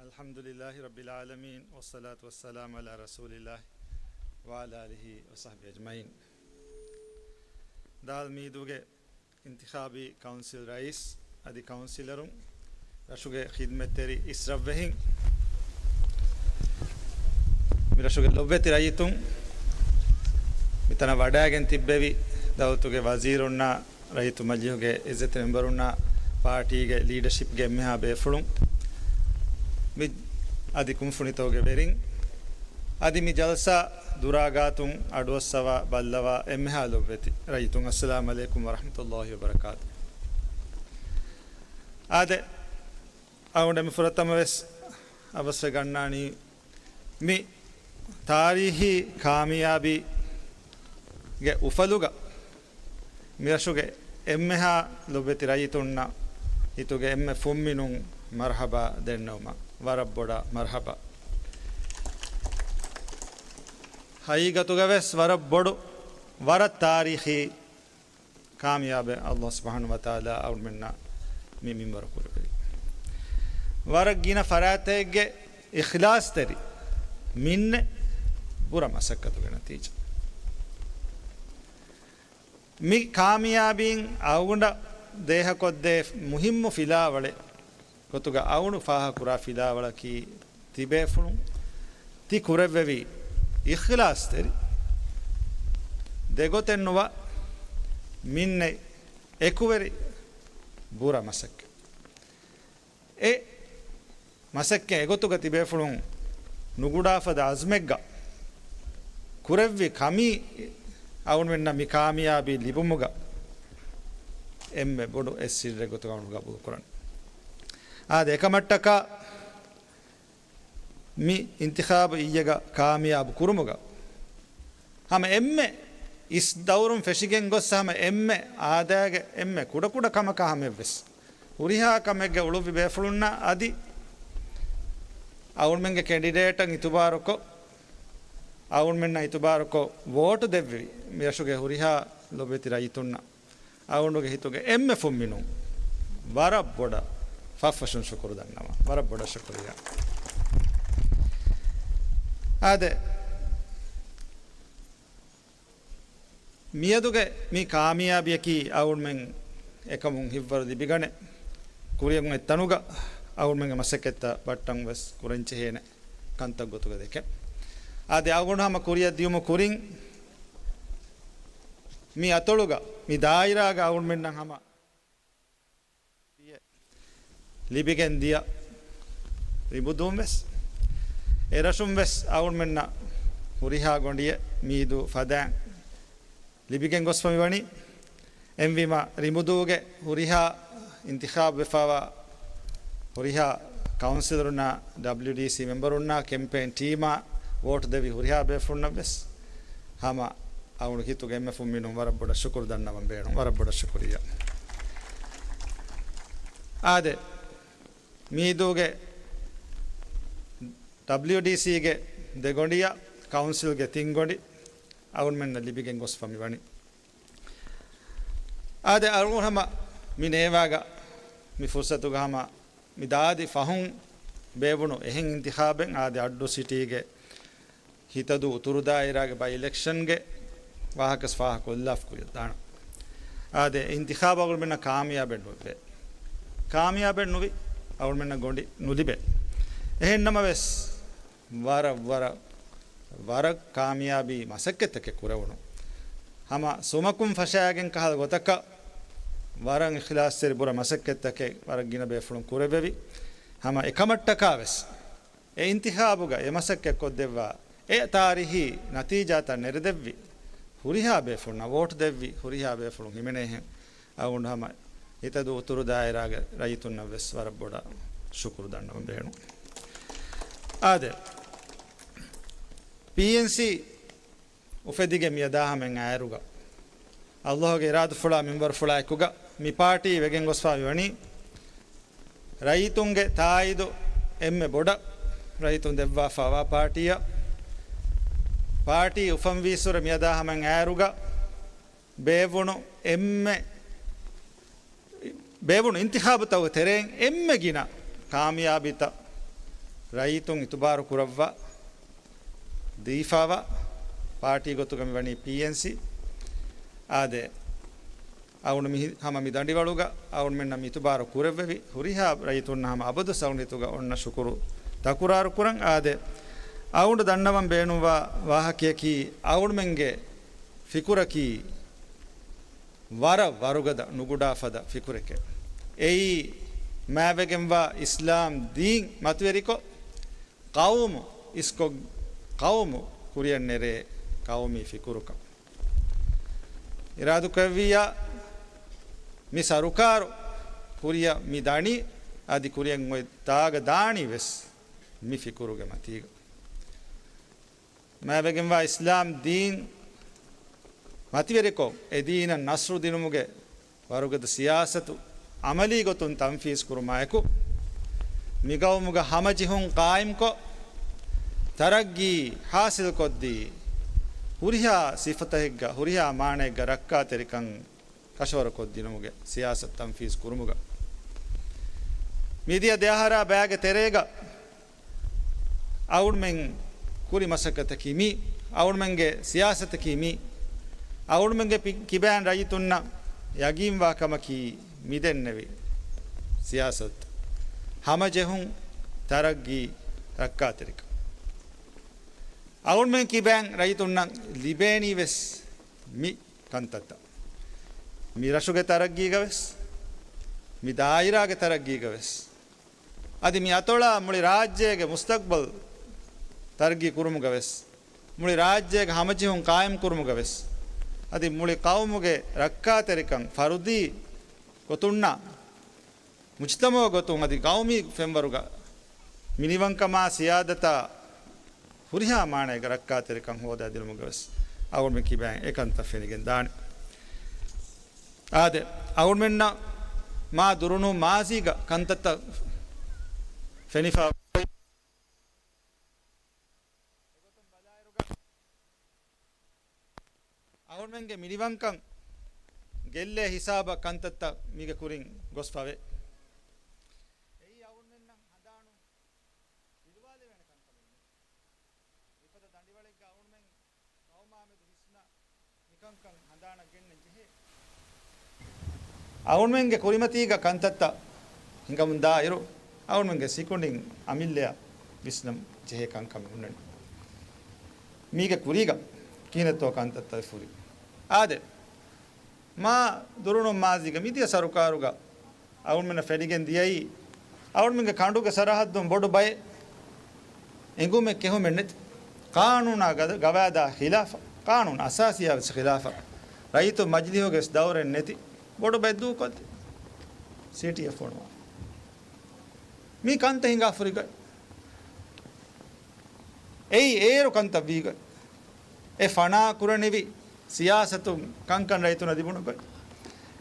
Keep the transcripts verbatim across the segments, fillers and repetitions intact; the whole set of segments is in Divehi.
الحمد لله رب العالمين، والصلاة والسلام على رسول الله وعلى آله وصحبه أجمعين. ދާލް މީދޫގެ އިންތިޚާބީ ކައުންސިލް ރައީސް އަދި ކައުންސިލަރުން، ރަށުގެ ޚިދްމަތްތެރި އިސްރަށްވެހިން، މި ރަށުގެ ލޮބުވެތި ރައްޔިތުން، މިތަނަށް ވަޑައިގެން ތިއްބެވި ދައުލަތުގެ ވަޒީރުންނާ، ރައްޔިތު މަޖިލިހުގެ އިއްޒަތްތެރި މެމްބަރުންނާ، ޕާޓީގެ ލީޑަޝިޕްގެ އެންމެހާ ބޭފުޅުން، މި އަދި ކުންފުނިތަކުގެ ވެރިން، އަދި މި ޖަލްސާ ދުރާގާތުން އަޑުއައްސަވާ ބައްލަވާ އެންމެހާ ލޮބުވެތި ރައްޔިތުން، އައްސަލާމް ޢަލައިކުމް ވަރަޙްމަތުﷲ ވަބަރަކާތު. އާދެ، އަޅުގަނޑު މި ފުރަތަމަވެސް އަވަސްވެ ގަންނާނީ މި ތާރީޚީ ކާމިޔާބީގެ އުފަލުގަ މިރަށުގެ އެންމެހާ ލޮބުވެތި ރައްޔިތުންނަށް ހިތުގެ އެންމެ ފުންމިނުން މަރުޙަބާ ދެންނެވުމަށް ވަރަށް ބޮޑަށް މަރުޙަބާ. ހަގީގަތުގަވެސް ވަރަށް ބޮޑު، ވަރަށް ތާރީޚީ ކާމިޔާބެއް ﷲ ސުބްޙާނަހޫ ވަތަޢާލާ އަޅުމެންނަށް މި މިންވަރު ކުރެއްވި. ވަރަށް ގިނަ ފަރާތެއްގެ އިޚްލާޞްތެރި މިންނެއް، ބުރަ މަސައްކަތުގެ ނަތީޖާ. މި ކާމިޔާބީން އަޅުގަނޑަށް ދޭހަކޮށްދޭ މުހިއްމު ފިލާވަޅެއް ގޮތުގަ އަޅުގަނޑު ފާހަގަކުރާ ފިލާވަޅަކީ، ތިބޭފުޅުން ތި ކުރެއްވެވި އިޚްލާޞްތެރި، ދެގޮތެއްނުވާ މިންނެއް، އެކުވެރި ބުރަ މަސައްކަތް. އެ މަސައްކަތް އެގޮތުގަ ތިބޭފުޅުން ނުގުޑާފަދަ އަޒްމެއްގަ ކުރެއްވި ކަމީ އަޅުގަނޑުމެންނަށް މި ކާމިޔާބީ ލިބުމުގަ އެންމެ ބޮޑު އެއް ސިއްރެއް ގޮތުގަ އަޅުގަނޑު ގަބޫލުކުރަން. އާދެ، އެކަމަށްޓަކާ މި އިންތިޚާބު އިއްޔެގަ ކާމިޔާބު ކުރުމުގަ ހަމަ އެންމެ އިސް ދައުރުން ފެށިގެން ގޮސް ހަމަ އެންމެ އާދައިގެ އެންމެ ކުޑަކުޑަ ކަމަކާ ހަމައެއްވެސް ހުރިހާ ކަމެއްގަ އުޅުއްވި ބޭފުޅުންނަށް އަދި އަޅުގަނޑުމެންގެ ކެނޑިޑޭޓަށް އިތުބާރުކޮށް، އަޅުގަނޑުމެންނަށް އިތުބާރުކޮށް ވޯޓު ދެއްވި މިރަށުގެ ހުރިހާ ލޮބުވެތި ރައްޔިތުންނަށް އަޅުގަނޑުގެ ހިތުގެ އެންމެ ފުންމިނުން ވަރަށް ބޮޑަށް ފަށްފަށުން ޝުކުރު ދަންނަވަން. ވަރަށް ބޮޑަށް ޝުކުރިއްޔާ. އާދެ، މިއަދުގެ މި ކާމިޔާބީއަކީ އަޅުގަނޑުމެން އެކަމުން ހިތްވަރު ލިބިގަނެ، ކުރިއަށް އޮތް ތަނުގަ އަޅުގަނޑުމެންގެ މަސައްކަތްތައް ބައްޓަން ވެސް ކުރަން ޖެހޭނެ ކަންތައް ގޮތުގަ ދެކެން. އާދެ، އަޅުގަނޑު ހަމަ ކުރިއަށް ދިޔުމު ކުރިން މި އަތޮޅުގަ، މި ދާއިރާގަ އަޅުގަނޑުމެންނަށް ހަމަ ލިބިގެން ދިޔަ ރިބުދޫން ވެސް، އެރަށުން ވެސް އަޅުގަނޑުމެންނަށް ހުރިހާ ގޮނޑިއެއް މިއިދޫ ފަދައިން ލިބިގެން ގޮސްފަ މިވަނީ. އެހެންވީމަ، ރިމުދޫގެ ހުރިހާ އިންތިޚާބު ވެފަވާ ހުރިހާ ކައުންސިލަރުންނާ، ޑަބްލިޔުޑީސީ މެމްބަރުންނާ، ކެމްޕޭން ޓީމާ، ވޯޓު ދެއްވި ހުރިހާ ބޭފުޅުންނަށް ވެސް ހަމަ އަޅުގަނޑު ހިތުގެ އެންމެ ފުންމިނުން ވަރަށް ބޮޑަށް ޝުކުރު ދަންނަވަން ބޭނުން. ވަރަށް ބޮޑަށް ޝުކުރިއްޔާ. އާދެ، މިއިދޫގެ ޑަބްލިޔުޑީސީގެ ދެ ގޮނޑިއަށް ކައުންސިލްގެ ތިން ގޮނޑި އަޅުގަނޑުމެންނަށް ލިބިގެން ގޮސްފަ މިވަނީ. އާދެ، އަޅުގަނޑު ހަމަ މި ނޭވާގަ މި ފުރުސަތުގަ ހަމަ މި ދާދި ފަހުން ބޭއްވުނު އެހެން އިންތިޚާބެއް، އާދެ، އައްޑޫ ސިޓީގެ ހިތަދޫ އުތުރު ދާއިރާގެ ބައި އިލެކްޝަންގެ ވާހަކަ ފާހަގަކޮށްލާފަ ކުރިއަށް ދާނަން. އާދެ، އިންތިޚާބު އަޅުގަނޑުމެންނަށް ކާމިޔާބެއް ނުވެ. ކާމިޔާބެއް ނުވި، އަޅުގަނޑުމެންނަށް ގޮނޑި ނުލިބޭ. އެހެންނަމަވެސް، ވަރަށް، ވަރަށް، ވަރަށް ކާމިޔާބީ މަސައްކަތްތަކެއް ކުރެވުނު. ހަމަ ސުމަކުން ފަށައިގެން ކަހަލަ ގޮތަކަށް ވަރަށް އިޚްލާޞްތެރި ބުރަ މަސައްކަތްތަކެއް ވަރަށް ގިނަ ބޭފުޅުން ކުރެއްވެވި. ހަމަ އެކަމަށްޓަކާވެސް އެ އިންތިޚާބުގަ އެ މަސައްކަތް ކޮށްދެއްވާ އެ ތާރީޚީ ނަތީޖާތައް ނެރެދެއްވި ހުރިހާ ބޭފުޅުންނަށް، ވޯޓް ދެއްވި ހުރިހާ ބޭފުޅުން ހިމެނޭހެން އަޅުގަނޑު ހަމަ ހިތަދޫ އުތުރު ދާއިރާގެ ރައްޔިތުންނަށް ވެސް ވަރަށް ބޮޑަށް ޝުކުރު ދަންނަވަން ބޭނުން. އާދެ، ޕީއެންސީ އުފެދިގެން މިއަދާ ހަމައިން އާއިރުގަ، ﷲގެ އިރާދަފުޅާ މިންވަރުފުޅާ އެކުގަ މި ޕާޓީ ވެގެން ގޮސްފާ މިވަނީ، ރައްޔިތުންގެ ތާއީދު އެންމެ ބޮޑަށް ރައްޔިތުން ދެއްވާފާވާ ޕާޓީއަށް. ޕާޓީ އުފަންވީއްސުރެ މިއަދާ ހަމައިން އާއިރުގަ ބޭއްވުނު އެންމެ، ބޭއްވުނު އިންތިޚާބުތަކުގެ ތެރެއިން އެންމެ ގިނަ ކާމިޔާބީތައް ރައްޔިތުން އިތުބާރު ކުރައްވާ ދީފާވާ ޕާޓީ ގޮތުގަ މި ވަނީ ޕީއެންސީ. އާދެ، އަޅުގަނޑު މި ހި-، ހަމަ މި ދަނޑިވަޅުގަ އަޅުގަނޑުމެންނަށް މި އިތުބާރު ކުރެއްވެވި ހުރިހާ ރައްޔިތުންނަށް ހަމަ އަބަދުވެސް އަޅުގަނޑު ހިތުގަ އޮންނަ ޝުކުރު ތަކުރާރު ކުރަން. އާދެ، އަޅުގަނޑު ދަންނަވަން ބޭނުންވާ ވާހަކަޔަކީ އަޅުގަނޑުމެންގެ ފިކުރަކީ ވަރަށް ވަރުގަދަ ނުގުޑާ ފަދަ ފިކުރެކޭ. އެއީ މާތްވެގެންވާ އިސްލާމް ދީން މަތިވެރިކޮށް، ޤައުމު އިސްކޮށް، ޤައުމު ކުރިއަށް ނެރޭ ޤައުމީ ފިކުރުކަން. އިރާދުކުރެއްވިއްޔާ މި ސަރުކާރު ކުރިއަށް މި ދަނީ، އަދި ކުރިއަށް އޮތް ތާގަ ދާނީ ވެސް މި ފިކުރުގެ މަތީގަ. މާތްވެގެންވާ އިސްލާމް ދީން މަތިވެރިކޮށް، އެ ދީނަށް ނަޞްރު ދިނުމުގެ ވަރުގަދަ ސިޔާސަތު ޢަމަލީ ގޮތުން ތަންފީޒު ކުރުމާއެކު، މި ޤައުމުގަ ހަމަޖެހުން ޤާއިމްކޮށް، ތަރައްގީ ޙާޞިލްކޮށްދީ، ހުރިހާ ސިފަތަކެއްގަ، ހުރިހާ މާނައެއްގަ ރައްކާތެރިކަން ކަށަވަރުކޮށްދިނުމުގެ ސިޔާސަތު ތަންފީޒު ކުރުމުގަ، މިދިޔަ ދެއަހަރާ ބައިގެ ތެރޭގަ އަޅުގަނޑުމެން ކުރި މަސައްކަތަކީ މީ، އަޅުގަނޑުމެންގެ ސިޔާސަތަކީ މީ، އަޅުގަނޑުމެންގެ ޕި-، ކިބައިން ރައްޔިތުންނަށް ޔަގީންވާ ކަމަކީ މިދެންނެވި ސިޔާސަތު، ހަމަޖެހުން، ތަރައްގީ، ރައްކާތެރިކަން. އަޅުގަނޑުމެން ކިބައިން ރައްޔިތުންނަށް ލިބޭނީ ވެސް މި ކަންތައްތައް. މި ރަށުގެ ތަރައްގީގަ ވެސް، މި ދާއިރާގެ ތަރައްގީގަ ވެސް، އަދި މި އަތޮޅާ މުޅި ރާއްޖޭގެ މުސްތަޤްބަލް ތަރައްގީ ކުރުމުގަ ވެސް، މުޅި ރާއްޖޭގެ ހަމަޖެހުން ޤާއިމް ކުރުމުގަ ވެސް، އަދި މުޅި ޤައުމުގެ ރައްކާތެރިކަން ފަރުދީ ގޮތުންނާ، މުޖްތަމަޢު ގޮތުން އަދި ޤައުމީ ފެންވަރުގަ މިނިވަންކަމާ ސިޔާދަތާ ހުރިހާ މާނައެއްގަ ރައްކާތެރިކަން ހޯދާދިނުމުގަ ވެސް އަޅުގަނޑުމެން ކިބައިން އެކަންތައް ފެނިގެން ދާނެ. އާދެ، އަޅުގަނޑުމެންނަށް މާ ދުރުނޫން މާޒީގަ ކަންތައްތައް ފެނިފަ އަޅުގަނޑުމެންގެ މިނިވަންކަން ގެއްލޭ ހިސާބަށް ކަންތައްތައް މީގެ ކުރިން ގޮސްފަވޭ. އެއީ އަޅުގަނޑުމެންނަށް ހަނދާނު ބިލުވާލެވޭނެ ކަންކަމެއް ނޫން. މިފަދަ ދަނޑިވަޅެއްގަ އަޅުގަނޑުމެން ޤައުމާމެދު ހިސްނަ މިކަންކަން ހަނދާނަށް ގެންނަން ޖެހޭ. އަޅުގަނޑުމެންގެ ކުރިމަތީގަ ކަންތައްތައް ހިނގަމުން ދާއިރު، އަޅުގަނޑުމެންގެ ސިކުނޑިން އަމިއްލަޔަށް ވިސްނަން ޖެހޭ ކަންކަމެއް ހުންނަނީ. މީގެ ކުރީގަ ކިހިނެއްތޯ ކަންތައްތައް ފުރި. އާދެ، މާ ދުރުނު މާޒީގަ މިދިޔަ ސަރުކާރުގަ އަޅުގަނޑުމެންނަށް ފެނިގެން ދިޔައީ، އަޅުގަނޑުމެންގެ ކަނޑުގެ ސަރަހައްދުން ބޮޑު ބައެއް އެނގުމެއް ކެހުމެއް ނެތި، ޤާނޫނާ ގަ-، ގަވާއިދާ ޚިލާފަށް، ޤާނޫނު އަސާސީއާ ވެސް ޚިލާފަށް، ރައްޔިތުން މަޖިލީހުގެ ވެސް ދައުރެއް ނެތި ބޮޑު ބައެއް ދޫކޮށްދީ ސީޓީއެފް ފޮނުވާ. މީ ކަންތައް ހިނގާފުރި ގޮތް. އެއީ އޭރު ކަންތައް ވީ ގޮތް. އެ ފަނާ ކުރަނިވި ސިޔާސަތު ކަންކަން ރައްޔިތުންނަށް ލިބުނު ގޮތް.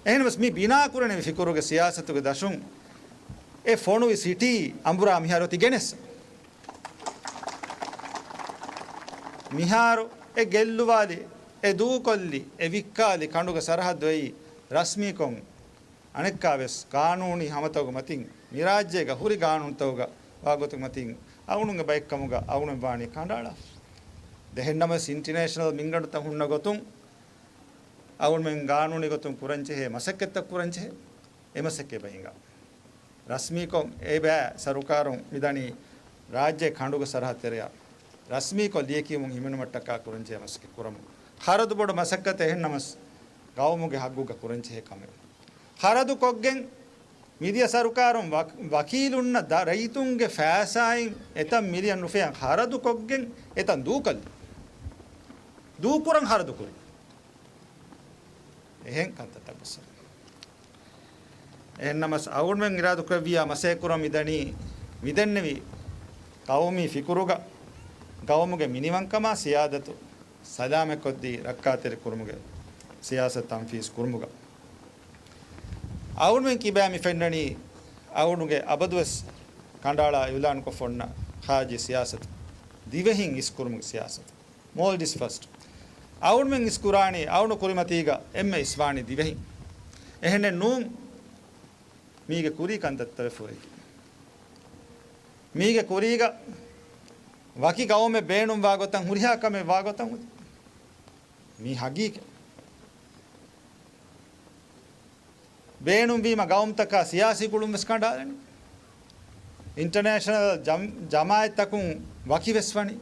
އެހެންވެސް މި ބިނާ ކުރަނިވި ފިކުރުގެ ސިޔާސަތުގެ ދަށުން އެ ފޮނުވި ސިޓީ އަނބުރާ މިހާރު އޮތީ ގެނެސް. މިހާރު އެ ގެއްލުވާލި، އެ ދޫކޮށްލި، އެ ވިއްކާލި ކަނޑުގެ ސަރަހައްދު އެއީ ރަސްމީކޮށް އަނެއްކާވެސް ޤާނޫނީ ހަމަތަކުގެ މަތިން، މި ރާއްޖޭގަ ހުރި ޤާނޫނުތަކުގަ ވާގޮތުގެ މަތިން އަޅުގަނޑުގެ ބައެއްކަމުގަ އަޅުގަނޑު ވާނީ ކަނޑައަޅާފަ. އެހެންނަމަވެސް އިންޓަނޭޝަނަލް މިންގަނޑުތައް ހުންނަ ގޮތުން އަޅުގަނޑުމެން ޤާނޫނީ ގޮތުން ކުރަންޖެހޭ މަސައްކަތްތައް ކުރަންޖެހޭ. އެ މަސައްކަތް އެބަ ހިނގާ. ރަސްމީކޮށް އެބަ ސަރުކާރުން މިދަނީ ރާއްޖޭ ކަނޑުގެ ސަރަހައްދު ތެރެއަށް ރަސްމީކޮށް ލިޔެކިޔުމުން ހިމެނުމަށްޓަކާ ކުރަންޖެހޭ މަސައްކަތް ކުރަމުން. ޚަރަދު ބޮޑު މަސައްކަތެއް އެހެންނަމަސް ޤައުމުގެ ޙައްޤުގަ ކުރަންޖެހޭ ކަމެއް. ޚަރަދު ކޮށްގެން މިދިޔަ ސަރުކާރުން ވަ-، ވަކީލުންނަށް ދަ-، ރައްޔިތުންގެ ފައިސާއިން އެތައް މިލިއަން ރުފިޔާ ޚަރަދު ކޮށްގެން އެތަން ދޫކޮށްލި. ދޫކުރަން ޚަރަދު ކުރި. އެހެން ކަންތައްތައް ގޮސް. އެހެންނަމަސް އަޅުގަނޑުމެން އިރާދަކުރެއްވިޔާ މަސައްކަތް ކުރަން މިދަނީ، މިދެންނެވި ޤައުމީ ފިކުރުގަ ޤައުމުގެ މިނިވަންކަމާ ސިޔާދަތު ސަލާމަތްކޮށްދީ ރައްކާތެރި ކުރުމުގެ ސިޔާސަތު ތަންފީޒު ކުރުމުގަ. އަޅުގަނޑުމެން ކިބައިން މި ފެންނަނީ އަޅުގަނޑުގެ އަބަދުވެސް ކަނޑައަޅާ އިޢުލާނުކޮށް އޮންނަ ޚާރިޖީ ސިޔާސަތު، ދިވެހިން އިސްކުރުމުގެ ސިޔާސަތު. މޯލްޑިވްސް ފަސްޓް. އަޅުގަނޑުމެން އިސްކުރާނީ އަޅުގަނޑު ކުރިމަތީގަ އެންމެ އިސްވާނީ ދިވެހިން. އެހެނެއް ނޫން، މީގެ ކުރީ ކަންތައްތައް ފުރި. މީގެ ކުރީގަ ވަކި ގައުމެއް ބޭނުންވާ ގޮތަށް ހުރިހާ ކަމެއް ވާ ގޮތަށް މީ ހަގީގަތް. ބޭނުންވީމަ ގައުމުތަކާ ސިޔާސީ ގުޅުން ވެސް ކަނޑާލަނީ. އިންޓަރނޭޝަނަލް ޖަމް-، ޖަމާއަތްތަކުން ވަކި ވެސް ވަނީ.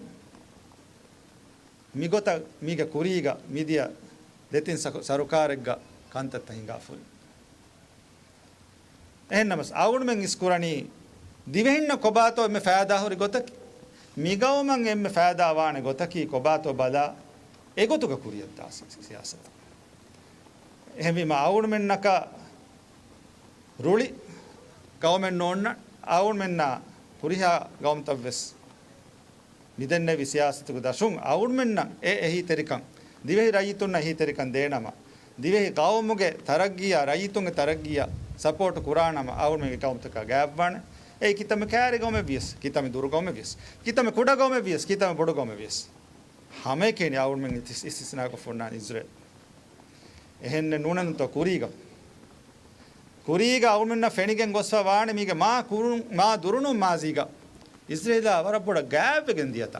މިގޮތަށް މީގެ ކުރީގަ މިދިޔަ ދެތިން ސަކު-، ސަރުކާރެއްގަ ކަންތައްތައް ހިނގާފައި. އެހެންނަމަސް އަޅުގަނޑުމެން އިސްކުރަނީ ދިވެހިންނަށް ކޮބާތޯ އެންމެ ފައިދާ ހުރި ގޮތަކީ، މިގައުމަށް އެންމެ ފައިދާ ވާނެ ގޮތަކީ ކޮބާތޯ ބަލާ އެގޮތުގަ ކުރިއަށްދާ ސި-، ސިޔާސަތު. އެހެންވީމަ އަޅުގަނޑުމެންނަކަށް ރުޅި ގައުމެއް ނޯންނަ އަޅުގަނޑުމެންނާ ހުރިހާ ގައުމުތައް ވެސް މިދެންނެވި ސިޔާސަތުގެ ދަށުން އަޅުގަނޑުމެންނަށް އެ އެހީތެރިކަން، ދިވެހި ރައްޔިތުންނަށް އެހީތެރިކަން ދޭނަމަ، ދިވެހި ގައުމުގެ ތަރައްގީއާ، ރައްޔިތުންގެ ތަރައްގީއަށް ސަޕޯޓު ކުރާނަމަ އަޅުގަނޑުމެންގެ ގައުމުތަކާ ގާތްވާނެ. އެއީ ކިތަންމެ ކައިރި ގައުމެއް ވިޔަސް، ކިތަންމެ ދުރު ގައުމެއް ވިޔަސް، ކިތަންމެ ކުޑަ ގައުމެއް ވިޔަސް، ކިތަންމެ ބޮޑު ގައުމެއް ވިޔަސް، ހަމައެކަނި އަޅުގަނޑުމެން އިސް-، އިސްތިސްނާކޮށްފަ އޮންނާނީ އިޒްރޭލް. އެހެންނެއް ނޫނެއްނުތޯ ކުރީގަ. ކުރީގަ އަޅުގަނޑުމެންނަށް ފެނިގެން ގޮސްފަ ވާނެ މީގެ މާ ކުރުން، މާ ދުރުނު މާޒީގަ އިޒްރޭލާ ވަރަށް ބޮޑަށް ގާތްވެގެން ދިޔަތާ.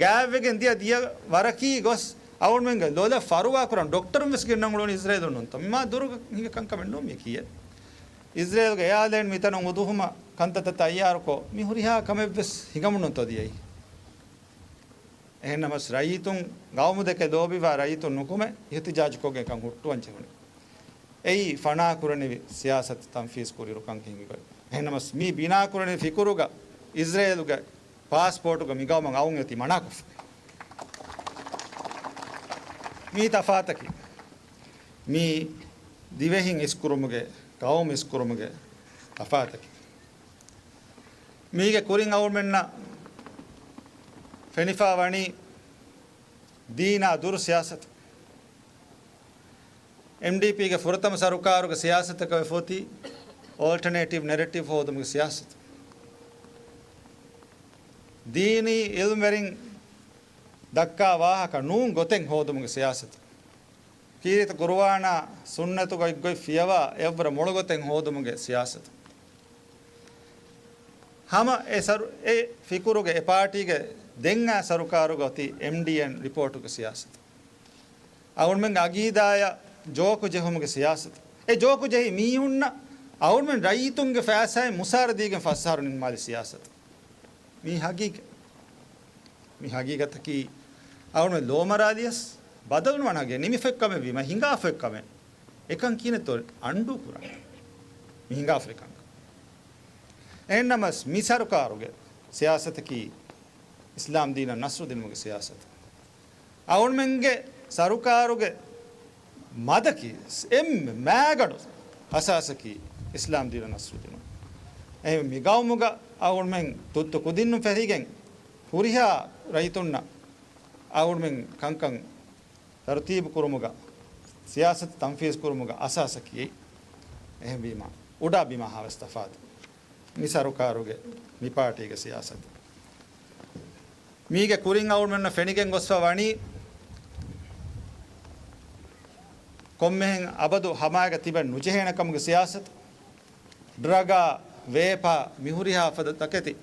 ގާތްވެގެން ދިޔަ، ދިޔަ ވަރަކީ ގޮސް އަޅުގަނޑުމެންގެ ލޮލަށް ފަރުވާ ކުރަން ޑޮކްޓަރުން ވެސް ގެންނަން އުޅުނީ އިޒްރޭލުން ނޫންތޯ. މާ ދުރުގަ ހިނގި ކަންކަމެއް ނޫން މި ކިޔޭ. އިޒްރޭލްގެ އެއާލައިން މިތަނުން އުދުހުމަށް ކަންތައްތައް ތައްޔާރުކޮށް މި ހުރިހާ ކަމެއް ވެސް ހިނގަމުން ނޫންތޯ ދިޔައީ. އެހެންނަމަސް ރައްޔިތުން ގައުމު ދެކެ ލޯބިވާ ރައްޔިތުން ނުކުމެ އިހްތިޖާޖުކޮށްގެން ކަން ހުއްޓުވަން ޖެހުނީ. އެއީ ފަނާކުރަނިވި ސިޔާސަތު ތަންފީޒު ކުރިއިރު ކަން ހިނގިގޮތް. އެހެންނަމަސް މި ބިނާކުރަނިވި ފިކުރުގަ އިޒްރޭލުގެ ޕާސްޕޯޓުގަ މި ގައުމަށް އައުން އެތި މަނާކޮށްފަ. މީ ތަފާތަކީ. މީ ދިވެހިން އިސްކުރުމުގެ، ގައުމު އިސްކުރުމުގެ ތަފާތަކީ. މީގެ ކުރިން އަޅުގަނޑުމެންނަށް ފެނިފަ ވަނީ ދީނާ ދުރު ސިޔާސަތު. އެމްޑީޕީގެ ފުރަތަމަ ސަރުކާރުގެ ސިޔާސަތަކަށް ވެފަ އޮތީ އޯލްޓަނޭޓިވް ނެރެޓިވް ހޯދުމުގެ ސިޔާސަތު. ދީނީ އިލްމްވެރިން ދައްކާ ވާހަކަ ނޫން ގޮތެއް ހޯދުމުގެ ސިޔާސަތު. ކީރިތި ޤުރުއާނާ ސުންނަތުގައި ގޮތް ފިޔަވާ އެއަށްވުރެ މޮޅު ގޮތެއް ހޯދުމުގެ ސިޔާސަތު. ހަމަ އެ ސަރު-، އެ ފިކުރުގެ އެ ޕާޓީގެ ދެން އާ ސަރުކާރުގަ އޮތީ އެމްޑީއެން ރިޕޯޓުގެ ސިޔާސަތު. އަޅުގަނޑުމެންގެ އަގީދާޔަށް ޖޯކު ޖެހުމުގެ ސިޔާސަތު. އެ ޖޯކު ޖެހި މީހުންނަށް އަޅުގަނޑުމެން ރައްޔިތުންގެ ފައިސާއިން މުސާރަ ދީގެން ފަސް އަހަރު ނިންމާލި ސިޔާސަތު. މީ ހަގީގަތް. މި ހަގީގަތަކީ އަޅުގަނޑުމެން ލޯމަރާލިޔަސް ބަދަލުނުވާނެ ހަގީގަތް. ނިމިފައި ކަމެއް ވީމަ ހިނގާފައި ކަމެއް. އެކަން ކިހިނެއްތޯ އަންޑޫ ކުރާނެ؟ މި ހިނގާފައި ކަންކަން. އެހެންނަމަސް މި ސަރުކާރުގެ ސިޔާސަތަކީ އިސްލާމް ދީނަށް ނަސްރު ދިނުމުގެ ސިޔާސަތު. އަޅުގަނޑުމެންގެ ސަރުކާރުގެ މަދަކީ އެންމެ މާގަނޑު އަސާސަކީ އިސްލާމް ދީނަށް ނަސްރު ދިނުން. އެހެން މި ގައުމުގަ އަޅުގަނޑުމެން ތުއްތު ކުދިންނު ފެށިގެން ހުރިހާ ރައްޔިތުންނަށް އަޅުގަނޑުމެން ކަންކަން ތަރުތީބު ކުރުމުގަ، ސިޔާސަތު ތަންފީޒު ކުރުމުގަ އަސާސަކީ އެއީ. އެހެންވީމަ އުޑާ ބިމާ ހާވެސް ތަފާތު. މި ސަރުކާރުގެ، މި ޕާޓީގެ ސިޔާސަތު. މީގެ ކުރިން އަޅުގަނޑުމެންނަށް ފެނިގެން ގޮސްފަ ވަނީ ކޮންމެހެން އަބަދު ހަމައިގަ ތިބެން ނުޖެހޭނެ ކަމުގެ ސިޔާސަތު. ޑްރަގާ، ވޭޕާ، މި ހުރިހާ ފަދަ ތަކެތި،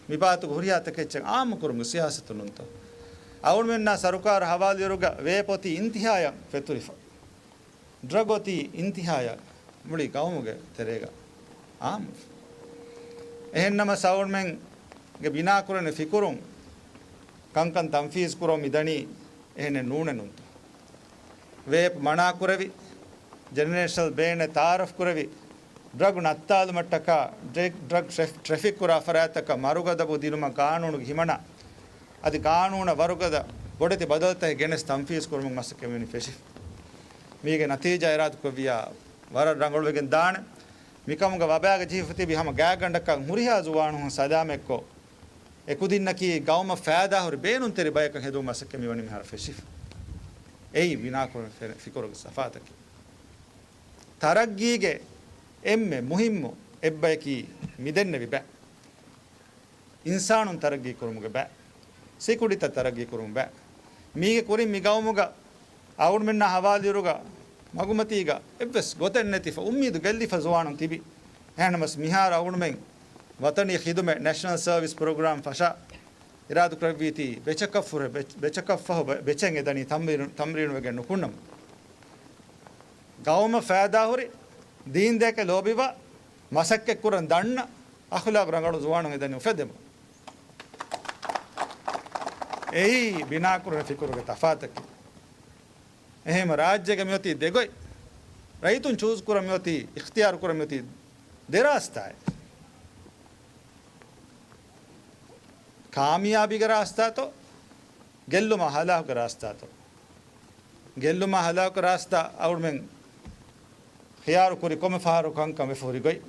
މި ބާތުގެ ހުރިހާ ތަކެއްޗެއް އާއްމު ކުރުމުގެ ސިޔާސަތު ނޫންތޯ؟ އަޅުގަނޑުމެންނާ ސަރުކާރު ހަވާލުވިއިރުގަ ވޭޕް އޮތީ އިންތިހާޔަށް ފެތުރިފަ. ޑްރަގް އޮތީ އިންތިހާޔަށް މުޅި ގައުމުގެ ތެރޭގަ އާއްމުވި. އެހެންނަމަ އަޅުގަނޑުމެންގެ ބިނާކުރަނިވި ފިކުރުން ކަންކަން ތަންފީޒު ކުރަމުން މިދަނީ އެހެނެއް ނޫނެއް ނޫންތޯ؟ ވޭޕް މަނާކުރެވި، ޖެނެރޭޝަނަލް ބޭނެއް ތައާރަފް ކުރެވި، ޑްރަގް ނައްތާލުމަށްޓަކާ، ޑްރެ-، ޑްރަގް ޓްރެފް-، ޓްރެފިކް ކުރާ ފަރާތްތަކަށް މަރުގަދަބު ދިނުމަށް ގާނޫނުގެ ހިމަނާ، އަދި ގާނޫނަށް ވަރުގަދަ ބޮޑެތި ބަދަލުތަކެއް ގެނެސް ތަންފީޒު ކުރުމުގެ މަސައްކަތް މިވަނީ ފެށިފަ. މީގެ ނަތީޖާ އިރާދަކުރެއްވިއްޔާ ވަރަށް ރަނގަޅުވެގެން ދާނެ. މިކަމުގަ ވަބާގަ ޖެހިފަ ތިބި ހަމަ ގާތްގަނޑަކަށް ހުރިހާ ޒުވާނުން ސަލާމަތްކޮށް، އެކުދިންނަކީ ގައުމަށް ފައިދާހުރި ބޭނުންތެރި ބަޔަކަށް ހެދުމުގެ މަސައްކަތް މިވަނީ މިހާރު ފެށިފަ. އެއީ ބިނާކުރަން ފެ-، ފިކުރުގެ ތަފާތަކީ. ތަރައްގީގެ އެންމެ މުހިއްމު އެއްބަޔަކީ މިދެންނެވި ބައެއް. އިންސާނުން ތަރައްގީ ކުރުމުގެ ބައެއް، ސިކުޑިތައް ތަރައްގީ ކުރުމުގެ ބައެއް. މީގެ ކުރިން މި ގައުމުގަ އަޅުގަނޑުމެންނާ ހަވާލުވިއިރުގަ މަގުމަތީގަ އެއްވެސް ގޮތެއް ނެތިފަ، އުއްމީދު ގެއްލިފަ ޒުވާނުން ތިބި. އެހެންނަމަސް މިހާރު އަޅުގަނޑުމެން ވަޠަނީ ޚިދުމަތް ނެޝަނަލް ސަރވިސް ޕްރޮގްރާމް ފަށާ އިރާދަކުރެއްވީތީ، ބެޗަކަށް ފުރެ-، ބެޗް-، ބެޗަކަށްފަހު ބެ-، ބެޗެއް އެދަނީ ތަމްރީނު-، ތަމްރީނުވެގެން ނުކުންނަމު. ގައުމަށް ފައިދާހުރި، ދީން ދޭކަށް ލޯބިވާ، މަސައްކަތްކުރަން ދަންނަ، އަޚުލާޤު ރަނގަޅު ޒުވާނުން އެދަނީ އުފެދެމުން. އެއީ ބިނާކުރުން ފިކުރުގެ ތަފާތަކީ. އެހެން ރާއްޖޭގަ މިއޮތީ ދެގޮތް. ރައްޔިތުން ޗޫސް ކުރަން މިއޮތީ، އިޚްތިޔާރު ކުރަން މިއޮތީ ދެ ރާސްތާއެއް. ކާމިޔާބީގެ ރާސްތާތޯ، ގެއްލުމާ ހަލާކުގެ ރާސްތާތޯ؟ ގެއްލުމާ ހަލާކުގެ ރާސްތާ އަޅުމެން ޚިޔާރު ކުރި ކޮންމެ ފަހަރު ކަންކަން ވެފަ ހުރި ގޮތް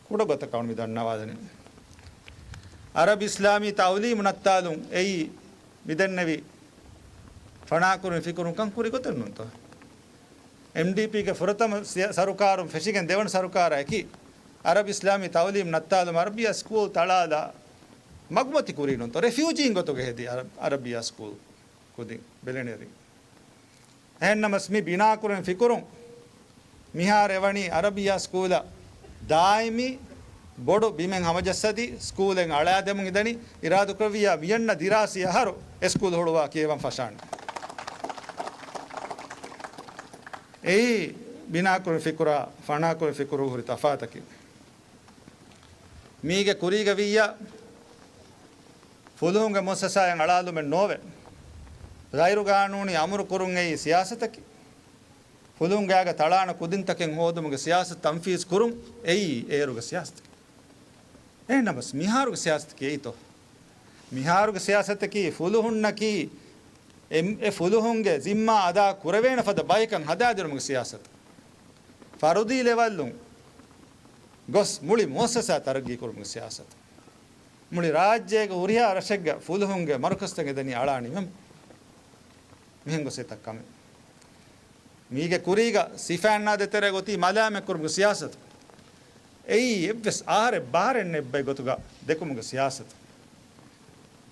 ކުޑަ ގޮތަކަށް މި ދަންނަވާލަނީ. އަރަބި އިސްލާމީ ތައުލީމު ނައްތާލުން އެއީ މި ދެންނެވި ފަނާކުރުން ފިކުރުން ކަން ކުރި ގޮތެއް ނޫންތޯ؟ އެމްޑީޕީގެ ފުރަތަމަ ސިޔަ-، ސަރުކާރުން ފެށިގެން ދެވަނަ ސަރުކާރާ އެކީ އަރަބި އިސްލާމީ ތައުލީމް ނައްތާލުމަށް އަރަބިއްޔާ ސްކޫލް ތަޅާލާ މަގުމަތި ކުރީ ނޫންތޯ؟ ރެފިއުޖީން ގޮތުގަ ހެދި އަރަ-، އަރަބިއްޔާ ސްކޫލް ކުދިން ބެލެނިއެރިން. އެހެންނަމަސް މި ބިނާކުރުން ފިކުރުން މިހާރު އެވަނީ އަރަބިއްޔާ ސްކޫލަށް ދާއިމީ ބޮޑު ބިމެއް ހަމަޖައްސަދީ، ސްކޫލެއް އަޅާދެމުން އިދަނީ، އިރާދަކުރެއްވިއްޔާ މިއަންނަ ދިރާސީ އަހަރު އެ ސްކޫލް ހުޅުވާ ކިޔަވަން ފަށާނެ. އެއީ ބިނާކުރި ފިކުރާ ފަނާކުރި ފިކުރު ހުރި ތަފާތަކީ. މީގެ ކުރީގަ ވިއްޔާ، ފުލުހުންގެ މުއައްސަސާއެއް އަޅާލުމެއް ނޯވެ. ޣައިރުގާނޫނީ އަމުރު ކުރުން އެއީ ސިޔާސަތަކީ. ފުލުހުން ގާގަ ތަޅާނަ ކުދިންތަކެއް ހޯދުމުގެ ސިޔާސަތު ތަންފީޒް ކުރުން އެއީ އޭރުގެ ސިޔާސަތަކީ. އެހެންނަމަސް މިހާރުގެ ސިޔާސަތަކީ އެއީތޯ؟ މިހާރުގެ ސިޔާސަތަކީ ފުލުހުންނަކީ އެ، އެ ފުލުހުންގެ ޒިންމާ އަދާ ކުރެވޭނެ ފަދަ ބަޔަކަށް ހަދާދިނުމުގެ ސިޔާސަތު. ފަރުދީ ލެވަލުން ގޮސް މުޅި މުއައްސަސާ ތަރައްގީ ކުރުމުގެ ސިޔާސަތު. މުޅި ރާއްޖޭގެ ހުރިހާ ރަށެއްގަ ފުލުހުންގެ މަރުކަޒުތައް އެދަނީ އަޅާ ނިމެމުން. މިހެން ގޮސް އެތައް ކަމެއް. މީގެ ކުރީގަ ސިފައިންނާ ދޭތެރޭގަ އޮތީ މަލާމަތްކުރުމުގެ ސިޔާސަތު. އެއީ އެއްވެސް އަހަރެއް ބަހަރެއް ނެތް ބައެއް ގޮތުގަ ދެކުމުގެ ސިޔާސަތު.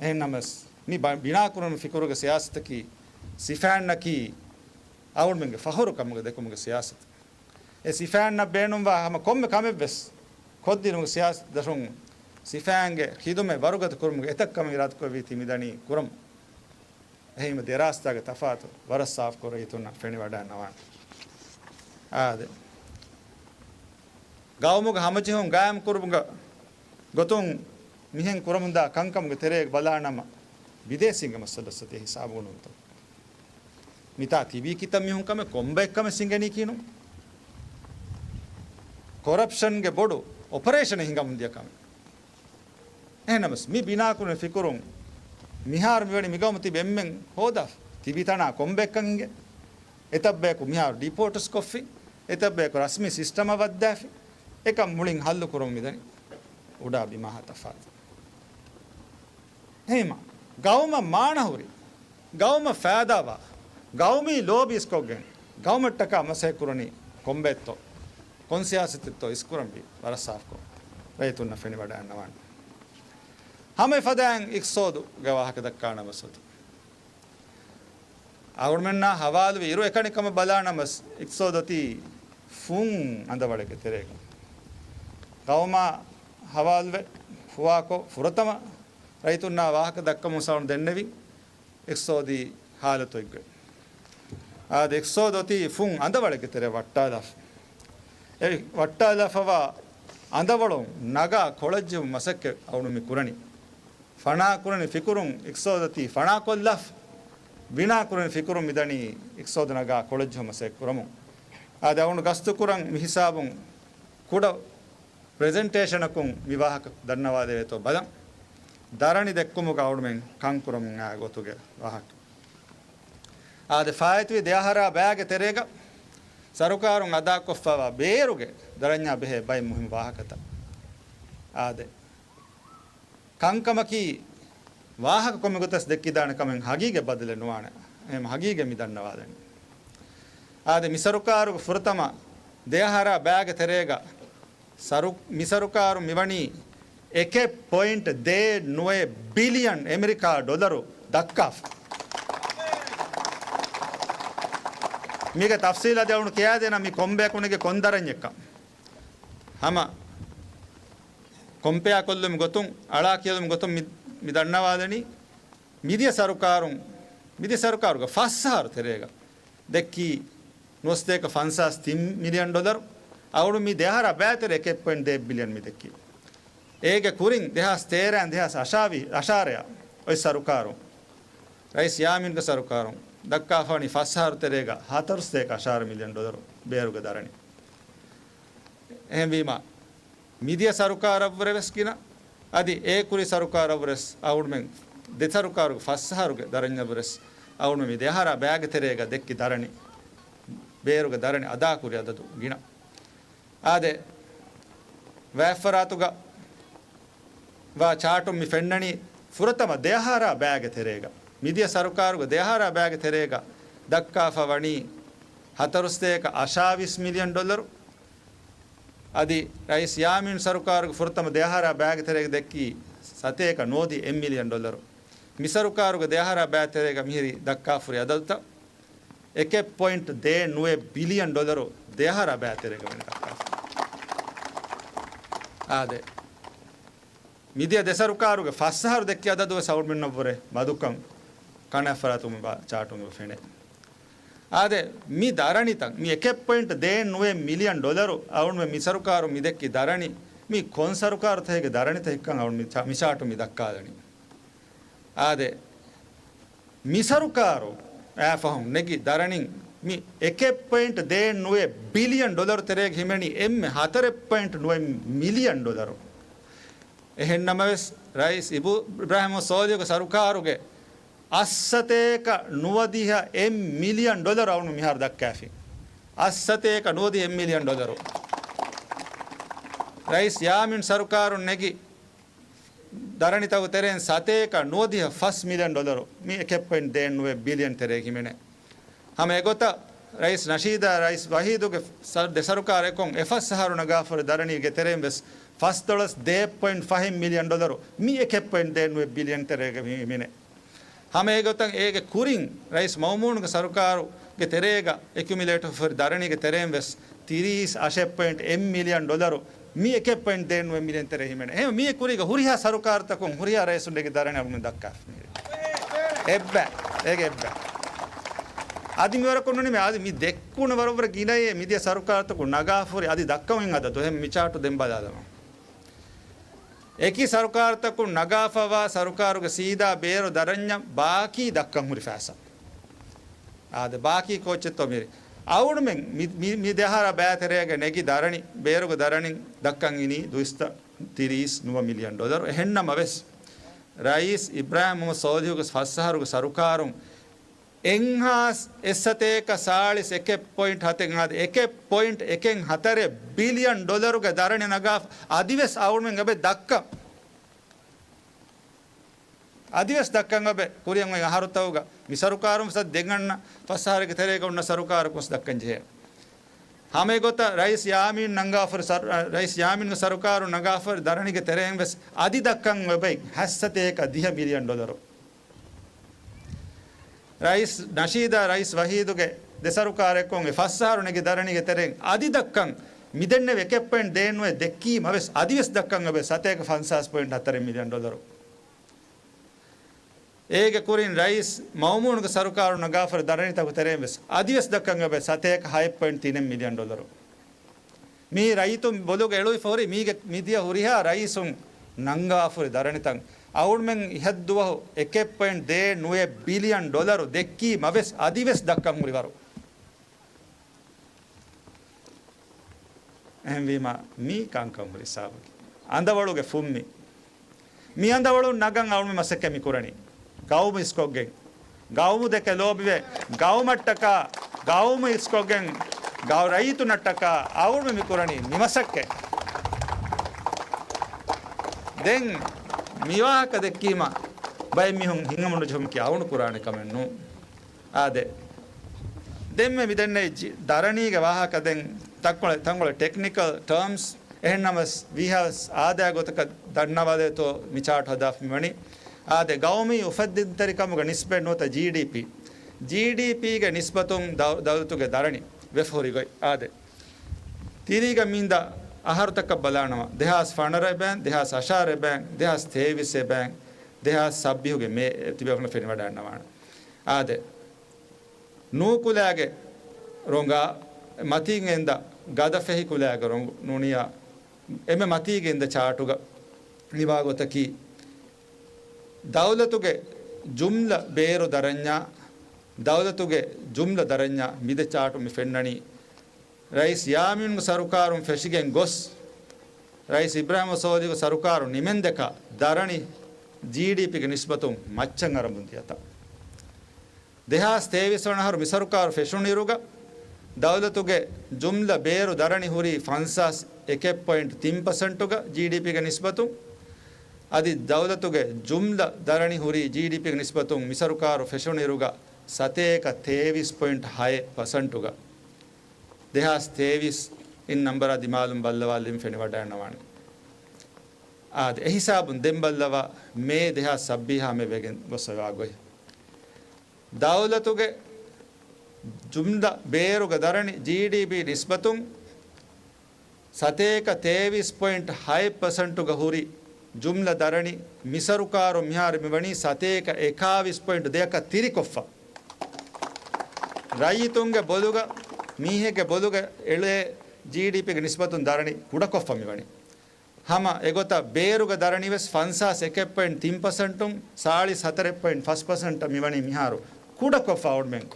އެހެންނަމަސް މި ބަ-، ބިނާކުރުން ފިކުރުގެ ސިޔާސަތަކީ ސިފައިންނަކީ އަޅުމެންގެ ފަހުރު ކަމުގަ ދެކުމުގެ ސިޔާސަތު. އެ ސިފައިންނަށް ބޭނުންވާ ހަމަ ކޮންމެ ކަމެއްވެސް ކޮށްދިނުމުގެ ސިޔާސަތުދަށުން ސިފައިންގެ ޚިދުމަތް ވަރުގަދަ ކުރުމުގެ އެތައް ކަމެއް އިރާދަކުރެއްވީތީ މިދަނީ ކުރަމުން. އެހީމަ ދެރާސްތާގެ ތަފާތު ވަރަށް ސާފުކޮށް ރައްޔިތުންނަށް ފެނިވަޑައިންނަވާނެ. އާދެ، ގައުމުގެ ހަމަޖެހުން ގާއިމްކުރުމުގެ ގޮތުން މިހެން ކުރަމުންދާ ކަންކަމުގެ ތެރޭގަ ބަލާނަމަ، ބިދޭސީންގެ މައްސަލައަށް އެ ހިސާބު ނޫންތޯ؟ މިތާ ތިބީ ކިތައް މީހުން ކަމެއް ކޮންބައެއް ކަމެއް ސިނގެނީކީ ނޫން. ކޮރަޕްޝަންގެ ބޮޑު އޮޕަރޭޝަނެއް ހިނގަމުން ދިޔަ ކަމެއް. އެހެންނަމަސް މި ބިނާކުރުން ފިކުރުން މިހާރު މިވަނީ މިގައުމު ތިބި އެންމެން ހޯދާ ތިބި ތަނާ ކޮންބައެއްކަން އިނގޭ. އެތައް ބަޔަކު މިހާރު ޑިޕޯޓުސް ކޮށްފި، އެތައް ބަޔަކު ރަސްމީ ސިސްޓަމަށް ވައްދާފި، އެކަން މުޅިން ހައްލު ކުރަމުން މިދަނީ އުޑާ ބިމާހާ ތަފާތު. ހޭމަ، ގައުމަށް މާނަހުރި، ގައުމަށް ފައިދާވާ، ގައުމީ ލޯބި އިސްކޮށްގެން، ގައުމަށްޓަކާ މަސައްކަތްކުރަނީ ކޮންބައެއްތޯ؟ ކޮން ސިޔާސަތެއްތޯ އިސްކުރަންވީ ވަރަށް ސާފުކޮށް ރައްޔިތުންނަށް ފެނިވަޑައިންނަވާނެ. ހަމަ އެފަދައިން އިޤްތިޞާދުގެ ވާހަކަ ދައްކާނަމަސް އޮތީ. އަޅުމެންނާ ހަވާލުވި އިރު އެކަނި ކަމަށް ބަލާނަމަސް، އިޤްތިޞާދު އޮތީ ފުން އަނދަވަޅެއްގެ ތެރޭގަ. ގައުމާ ހަވާލުވެ ފުވާކޮށް، ފުރަތަމަ ރައްޔިތުންނާ ވާހަކަ ދައްކަމުން ސައުން ދެންނެވި އިޤްތިޞާދީ ހާލަތު އެއްގޮތް. އާދެ، އިޤްތިޞާދު އޮތީ ފުން އަނދަވަޅެއްގެ ތެރެއަށް ވައްޓާލާފަ. އެ ވައްޓާލާފަވާ އަނދަވަޅުން ނަގާ ކޮޅަށްޖެހުން މަސައްކަތް އަޅުން މި ކުރަނީ. ފަނާ ކުރަނި ފިކުރުން އިޤްތިޞާދު އޮތީ ފަނާކޮށްލާފަ. ބިނާ ކުރަނި ފިކުރުން މިދަނީ އިޤްތިޞާދު ނަގާ ކޮޅަށްޖެހުން މަސައްކަތް ކުރަމުން. އާދެ، އަޅުން ގަސްތުކުރަން މި ހިސާބުން ކުޑަ ޕްރެޒެންޓޭޝަނަކުން މި ވާހަކަ ދަންނަވާލެވޭތޯ ބަލަން. ދަރަނި ދެއްކުމުގަ އަޅުމެން ކަންކުރަމުން އާ ގޮތުގެ ވާހަކަ. އާދެ، ފާއިތުވި ދެއަހަރާ ބައިގެ ތެރޭގަ ސަރުކާރުން އަދާކޮށްފައިވާ ބޭރުގެ ދަރަންޏާ ބެހޭ ބައެއް މުހިންމު ވާހަކަތައް. އާދެ، ކަންކަމަކީ ވާހަކަ ކޮންމެ ގޮތަސް ދެއްކިދާނެ ކަމެއް ހަގީގަތް ބަދަލެއް ނުވާނެ. އެހެން ހަގީގަތް މި ދަންނަވާލަނީ. އާދެ، މި ސަރުކާރުގެ ފުރަތަމަ ދެއަހަރާ ބައިގެ ތެރޭގަ ސަރު-، މި ސަރުކާރު މިވަނީ އެކެއް ޕޮއިންޓް ދޭއް ނުވައެއް ބިލިއަން އެމެރިކާ ޑޮލަރު ދައްކާފަ. މީގެ ތަފްސީލް އަދި އަޅުން ކިޔާދޭނަން މި ކޮންބަޔަކު ނެގި ކޮން ދަރަންޏެއްކަން. ހަމަ ކޮމްޕެއާ ކޮށްލުމުގެ ގޮތުން، އަޅާ ކިޔެލުމުގެ ގޮތުން މި، މި ދަންނަވާލަނީ، މިދިޔަ ސަރުކާރުން، މިދިޔަ ސަރުކާރުގެ ފަސް އަހަރު ތެރޭގަ ދެއްކީ ނުވަސަތޭކަ ފަންސާސް ތިން މިލިއަން ޑޮލަރު. އަޅުގަނޑު މި ދެއަހަރާ ބައިތެރޭ އެކެއް ޕޮއިންޓް ދޭއް ބިލިއަން މި ދެއްކީ. އޭގެ ކުރިން ދެހާސް ތޭރަ އިން ދެހާސް އަށާވީ، އަށާރަޔަށް އޮތް ސަރުކާރުން، ރައީސް ޔާމީންގެ ސަރުކާރުން ދައްކާފަވަނީ ފަސް އަހަރު ތެރޭގަ ހަތަރުސަތޭކަ އަށާރަ މިލިއަން ޑޮލަރު ބޭރުގެ ދަރަނި. އެހެންވީމަ، މިދިޔަ ސަރުކާރަށްވުރެ ވެސް ގިނަ، އަދި އޭ ކުރި ސަރުކާރަށްވުރެސް އަޅުގަނޑުމެން ދެ ސަރުކާރުގެ ފަސް އަހަރުގެ ދަރަންޏަށްވުރެސް އަޅުގަނޑުމެން މި ދެއަހަރާ ބައިގެ ތެރޭގަ ދެއްކި ދަރަނި، ބޭރުގެ ދަރަނި އަދާކުރި އަދަދު ގިނަ. އާދެ، ވާތްފަރާތުގަ ވާ ޗާޓުން މި ފެންނަނީ ފުރަތަމަ ދެއަހަރާ ބައިގެ ތެރޭގަ، މިދިޔަ ސަރުކާރުގެ ދެއަހަރާ ބައިގެ ތެރޭގަ ދައްކާފަ ވަނީ ހަތަރުސަތޭކަ އަށާވީސް މިލިއަން ޑޮލަރު. އަދި ރައީސް ޔާމީން ސަރުކާރުގެ ފުރަތަމަ ދެއަހަރާ ބައިގެ ތެރޭގަ ދެއްކީ ސަތޭކަ ނުވަދިހަ އެއް މިލިއަން ޑޮލަރު. މި ސަރުކާރުގެ ދެއަހަރާ ބައި ތެރޭގަ މިހިރީ ދައްކާފަ ހުރި އަދަދުތައް އެކެއް ޕޮއިންޓް ދޭއް ނުވަ ބިލިއަން ޑޮލަރު ދެއަހަރާ ބައި ތެރޭގަ ވެނި ދައްކާފަ. އާދެ، މިދިޔަ ދެ ސަރުކާރުގެ ފަސް އަހަރު ދެއްކި އަދަދު ވެސް އަޅުގަނޑުމެންނަށްވުރެ މަދުކަން ކަނޑައަށްފަރާތުން މި ވާ ޗާޓުން އެބަ ފެނޭ. އާދެ، މި ދަރަނިތައް، މި އެކެއް ޕޮއިންޓް ދޭއް ނުވަ މިލިއަން ޑޮލަރު އަޅުގަނޑުމެން މި ސަރުކާރުން މި ދެއްކި ދަރަނި، މި ކޮން ސަރުކާރުތަކެއްގެ ދަރަނިތައް ހިއްކަން އަޅުގަނޑު މި ޗާ-، މި ޗާޓުން މި ދައްކާލަނީ. އާދެ، މި ސަރުކާރު އާފަހުން ނެގި ދަރަނިން މި އެކެއް ޕޮއިންޓް ދޭއް ނުވަ ބިލިއަން ޑޮލަރު ތެރޭގަ ހިމެނި އެންމެ ހަތަރެއް ޕޮއިންޓް ނުވަ މިލިއަން ޑޮލަރު. އެހެންނަމަވެސް، ރައީސް އިބު-، އިބްރާހިމް ސޯލިހުގެ ސަރުކާރުގެ އަށްސަތޭކަ ނުވަދިހަ އެއް މިލިއަން ޑޮލަރު އަޅުގަނޑު މިހާރު ދައްކާފި. އަށްސަތޭކަ ނުވަދިހަ އެއް މިލިއަން ޑޮލަރު. ރައީސް ޔާމީން ސަރުކާރުން ނެގި ދަރަނިތަކުގެ ތެރެއިން ސަތޭކަ ނުވަދިހަ ފަސް މިލިއަން ޑޮލަރު މި އެކެއް ޕޮއިންޓް ދޭއް ނުވަ ބިލިއަން ތެރޭ ހިމެނޭ. ހަމަ އެގޮތަށް ރައީސް ނަޝީދާ ރައީސް ވަހީދުގެ ސަ-، ދެ ސަރުކާރަކުން އެ ފަސް އަހަރު ނަގާފަ ހުރި ދަރަނީގެ ތެރެއިން ވެސް ފަސް ދޮޅަސް ދޭއް ޕޮއިންޓް ފަހެއް މިލިއަން ޑޮލަރު މި އެކެއް ޕޮއިންޓް ދޭއް ނުވަ ބިލިއަން ތެރޭގަ ހިމެނޭ. ހަމަ އެގޮތަށް އޭގެ ކުރިން ރައީސް މައުމޫނުގެ ސަރުކާރުގެ ތެރޭގަ އެކިއުމިލޭޓް ހުރި ދަރަނީގެ ތެރެއިން ވެސް ތިރީސް އަށެއް ޕޮއިންޓް އެއް މިލިއަން ޑޮލަރު މި އެކެއް ޕޮއިންޓް ދޭއް ނުވަ މިލިއަން ތެރޭ ހިމެނޭ. އެހެން މި ކުރީގަ ހުރިހާ ސަރުކާރުތަކުން ހުރިހާ ރައީސުން ނެގި ދަރަނި އަޅުގަނޑު ދައްކާފަ މިހިރީ. އެއްބަ، އޭގެ އެއްބަ. އަދި މިވަރަކުން ނޫނީ މި އަދި މި ދެއްކުނު ވަރަށްވުރެ ގިނައޭ މިދިޔަ ސަރުކާރުތަކުން ނަގާފަ ހުރި އަދި ދައްކަމުން އަދަދު. އެހެން މި ޗާޓު ދެން ބަލާލަމާ. އެކި ސަރުކާރުތަކުން ނަގާފަވާ ސަރުކާރުގެ ސީދާ ބޭރު ދަރަންޏަށް ބާކީ ދައްކަން ހުރި ފައިސާ. އާދެ، ބާކީ ކޯއްޗެއްތޯ މިރި. އަޅުގަނޑުމެން މި، މި، މި ދެއަހަރާ ބައިތެރޭގަ ނެގި ދަރަނި، ބޭރުގެ ދަރަނި ދައްކަން އިނީ ދުއިސައްތަ ތިރީސް ނުވަ މިލިއަން ޑޮލަރު. އެހެންނަމަވެސް، ރައީސް އިބްރާހިމް މުހައްމަދު ސޯލިހުގެ ފަސް އަހަރުގެ ސަރުކާރުން އެއްހާސް އެއްސަތޭކަ ސާޅީސް އެކެއް ޕޮއިންޓް ހަތެއް އާދެ، އެކެއް ޕޮއިންޓް އެކެއް ހަތަރެއް ބިލިއަން ޑޮލަރުގެ ދަރަނި ނަގާފަ އަދިވެސް އަޅުގަނޑުމެން އެބަ ދައްކަން. އަދިވެސް ދައްކަން އެބަ ކުރިއަށް އޮތް އަހަރުތަކުގަ މި ސަރުކާރުން ފަސް ދެން އަންނަ ފަސް އަހަރެއްގެ ތެރޭގަ އޮންނަ ސަރުކާރަކުން ދައްކަން ޖެހޭ. ހަމަ އެގޮތަށް ރައީސް ޔާމީން ނަންގާފަ ހުރި ސަރު-، ރައީސް ޔާމީންގެ ސަރުކާރުން ނަންގާފަ ހުރި ދަރަނީގެ ތެރެއިން ވެސް އަދި ދައްކަން އެބައި ހަތްސަތޭކަ ދިހަ މިލިއަން ޑޮލަރު. ރައީސް ނަޝީދާ ރައީސް ވަހީދުގެ ދެ ސަރުކާރަކުން އެ ފަސް އަހަރު ނެގި ދަރަނީގެ ތެރެއިން އަދި ދައްކަން މިދެންނެވި އެކެއް ޕޮއިންޓް ދޭއް ނުވަ ދެއްކީމަވެސް އަދިވެސް ދައްކަން އެބައި ސަތޭކަ ފަންސާސް ޕޮއިންޓް ހަތަރެއް މިލިއަން ޑޮލަރު. އޭގެ ކުރިން ރައީސް މައުމޫނުގެ ސަރުކާރުން ނަގާފަ ހުރި ދަރަނިތަކުގެ ތެރެއިން ވެސް އަދިވެސް ދައްކަން އެބައި ސަތޭކަ ހައެއް ޕޮއިންޓް ތިނެއް މިލިއަން ޑޮލަރު. މީ ރައްޔިތުން ބޮލުގަ އެޅުވިފަ ހުރި މީގެ މިދިޔަ ހުރިހާ ރައީސުން ނަންގާފަ ހުރި ދަރަނިތައް. އަޅުގަނޑުމެން އިހަށްދުވަހު އެކެއް ޕޮއިންޓް ދޭއް ނުވަ ބިލިއަން ޑޮލަރު ދެއްކީމަވެސް އަދިވެސް ދައްކަން ހުރިވަރު. އެހެންވީމަ، މީ ކަންކަން ހުރި ހިސާބަކީ. އަނދަވަޅުގެ ފުންމި. މި އަނދަވަޅުން ނަގަން އަޅުގަނޑު މަސައްކަތް މި ކުރަނީ. ގައުމު އިސްކޮށްގެން. ގައުމު ދެކެ ލޯބިވެ. ގައުމަށްޓަކާ، ގައުމު އިސްކޮށްގެން، ގައު-، ރައްޔިތުނަށްޓަކާ އަޅުގަނޑު މި ކުރަނީ މި މަސައްކަތް. ދެން މި ވާހަކަ ދެއްކީމަ، ބައެއް މީހުން ހިތްހަމަނުޖެހުމަކީ އަޅުގަނޑު ކުރާނެ ކަމެއް ނޫން. އާދެ. ދެންމެ މިދެންނެވި ޖި-، ދަރަނީގެ ވާހަކަ ދެން ތަންކޮޅެއް، ތަންކޮޅެއް ޓެކްނިކަލް ޓާމްސް، އެހެންނަމަވެސް ވީހާވެސް އާދައިގެ ގޮތަކަށް ދަންނަވާލޭތޯ މި ޗާޓް ހަދާފަ މިވަނީ. އާދެ، ގައުމީ އުފެއްދިންތެރިކަމުގެ ނިސްބަތް ނުވަތަ ޖީޑީޕީ. ޖީޑީޕީގެ ނިސްބަތުން ދަ-، ދައުލަތުގެ ދަރަނި ވެފަ ހުރި ގޮތް. އާދެ. ތިރީގަ މިންދަ އަހަރުތަކަށް ބަލާނަމަ، ދެހާސް ފަނަރަ އެބައިން، ދެހާސް އަށާރަ އެބައިން، ދެހާސް ތޭވީސް އެބައިން، ދެހާސް ސައްބީހުގެ މޭ ތިބޭފުޅުން ފެނިވަޑައިންނަވާނެ. އާދެ، ނޫކުލައިގެ ރޮނގާ މަތީގެ އިންދަ ގަދަ ފެހި ކުލައިގެ ރޮނގު ނޫނިޔާ އެންމެ މަތީގެ އިންދަ ޗާޓުގަ ނިވާ ގޮތަކީ، ދައުލަތުގެ ޖުމްލަ ބޭރު ދަރަންޏާ، ދައުލަތުގެ ޖުމްލަ ދަރަންޏާ މިދެ ޗާޓު މި ފެންނަނީ، ރައީސް ޔާމީންގެ ސަރުކާރުން ފެށިގެން ގޮސް، ރައީސް އިބްރާހިމް ސޯލިހުގެ ސަރުކާރު ނިމެންދެކަ ދަރަނި ޖީޑީޕީގެ ނިސްބަތުން މައްޗަށް އަރަން ބުން ދިޔަތަ؟ ދެހާސް ތޭވީސް ވަނަ އަހަރު މި ސަރުކާރު ފެށުނުއިރުގަ، ދައުލަތުގެ ޖުމްލަ ބޭރު ދަރަނި ހުރީ ފަންސާސް އެކެއް ޕޮއިންޓް ތިން ޕަސެންޓުގަ ޖީޑީޕީގެ ނިސްބަތުން. އަދި ދައުލަތުގެ ޖުމްލަ ދަރަނި ހުރީ ޖީޑީޕީގެ ނިސްބަތުން މި ސަރުކާރު ފެށުނުއިރުގަ ސަތޭކަ ތޭވީސް ޕޮއިންޓް ހައެއް ޕަސެންޓުގަ. ދެހާސް ތޭވީސް އިން ނަމްބަރާ ދިމާލުން ބައްލަވާލެވިން ފެނިވަޑައިންނަވާނެ. އާދެ، އެހިސާބުން ދެން ބައްލަވާ މޭ ދެހާސް ސައްބީހާ މެ ވެގެން ގޮސް އޮވާ ގޮތް. ދައުލަތުގެ ޖުމްލަ ބޭރުގަ ދަރަނި ޖީޑީޕީ ނިސްބަތުން ސަތޭކަ ތޭވީސް ޕޮއިންޓް ހައެއް ޕަސެންޓުގަ ހުރި ޖުމްލަ ދަރަނި މި ސަރުކާރު މިހާރު މިވަނީ ސަތޭކަ އެކާވީސް ޕޮއިންޓް ދެއަކަށް ތިރިކޮށްފަ. ރައްޔިތުންގެ ބޮލުގަ، މީހެއްގެ ބޮލުގަ އެޅޭ ޖީޑީޕީގެ ނިސްބަތުން ދަރަނި ކުޑަކޮށްފަ މިވަނީ. ހަމަ އެގޮތަށް ބޭރުގަ ދަރަނިވެސް ފަންސާސް އެކެއް ޕޮއިންޓް ތިން ޕަސެންޓުން ސާޅީސް ހަތަރެއް ޕޮއިންޓް ފަސް ޕަސެންޓަށް މިވަނީ މިހާރު ކުޑަކޮށްފަ އަޅުމެން.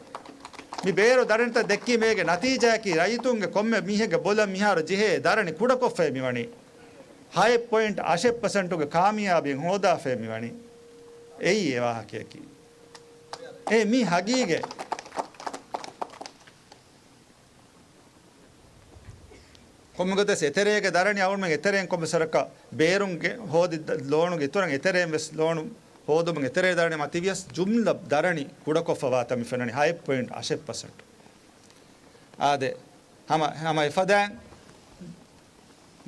މި ބޭރު ދަރަނިތައް ދެއްކީމޭގެ ނަތީޖާއަކީ ރައްޔިތުންގެ ކޮންމެ މީހެއްގެ ބޮލަށް މިހާރު ޖެހޭ ދަރަނި ކުޑަކޮށްފައި މިވަނީ. ހައެއް ޕޮއިންޓް އަށެއް ޕަސެންޓުގެ ކާމިޔާބީން ހޯދާފައި މިވަނީ. އެއީ އެ ވާހަކަޔަކީ. އެ މީ ހަގީގަތް. ކޮންމެ ގޮތެސް އެތެރޭގެ ދަރަނި އަޅުމެން އެތެރޭން ކޮންމެ ސަރަކަށް ބޭރުންގެ ހޯދި ލޯނުގެ އިތުރަށް އެތެރޭން ވެސް ލޯނު ހޯދުމުން އެތެރޭ ދަރަނި މަތިވިޔަސް ޖުމްލަ ދަރަނި ކުޑަކޮށްފަ ވާތަން މި ފެންނަނީ ހައެއް ޕޮއިންޓް އަށެއް ޕަސެންޓް. އާދެ، ހަމަ، ހަމަ އެފަދައިން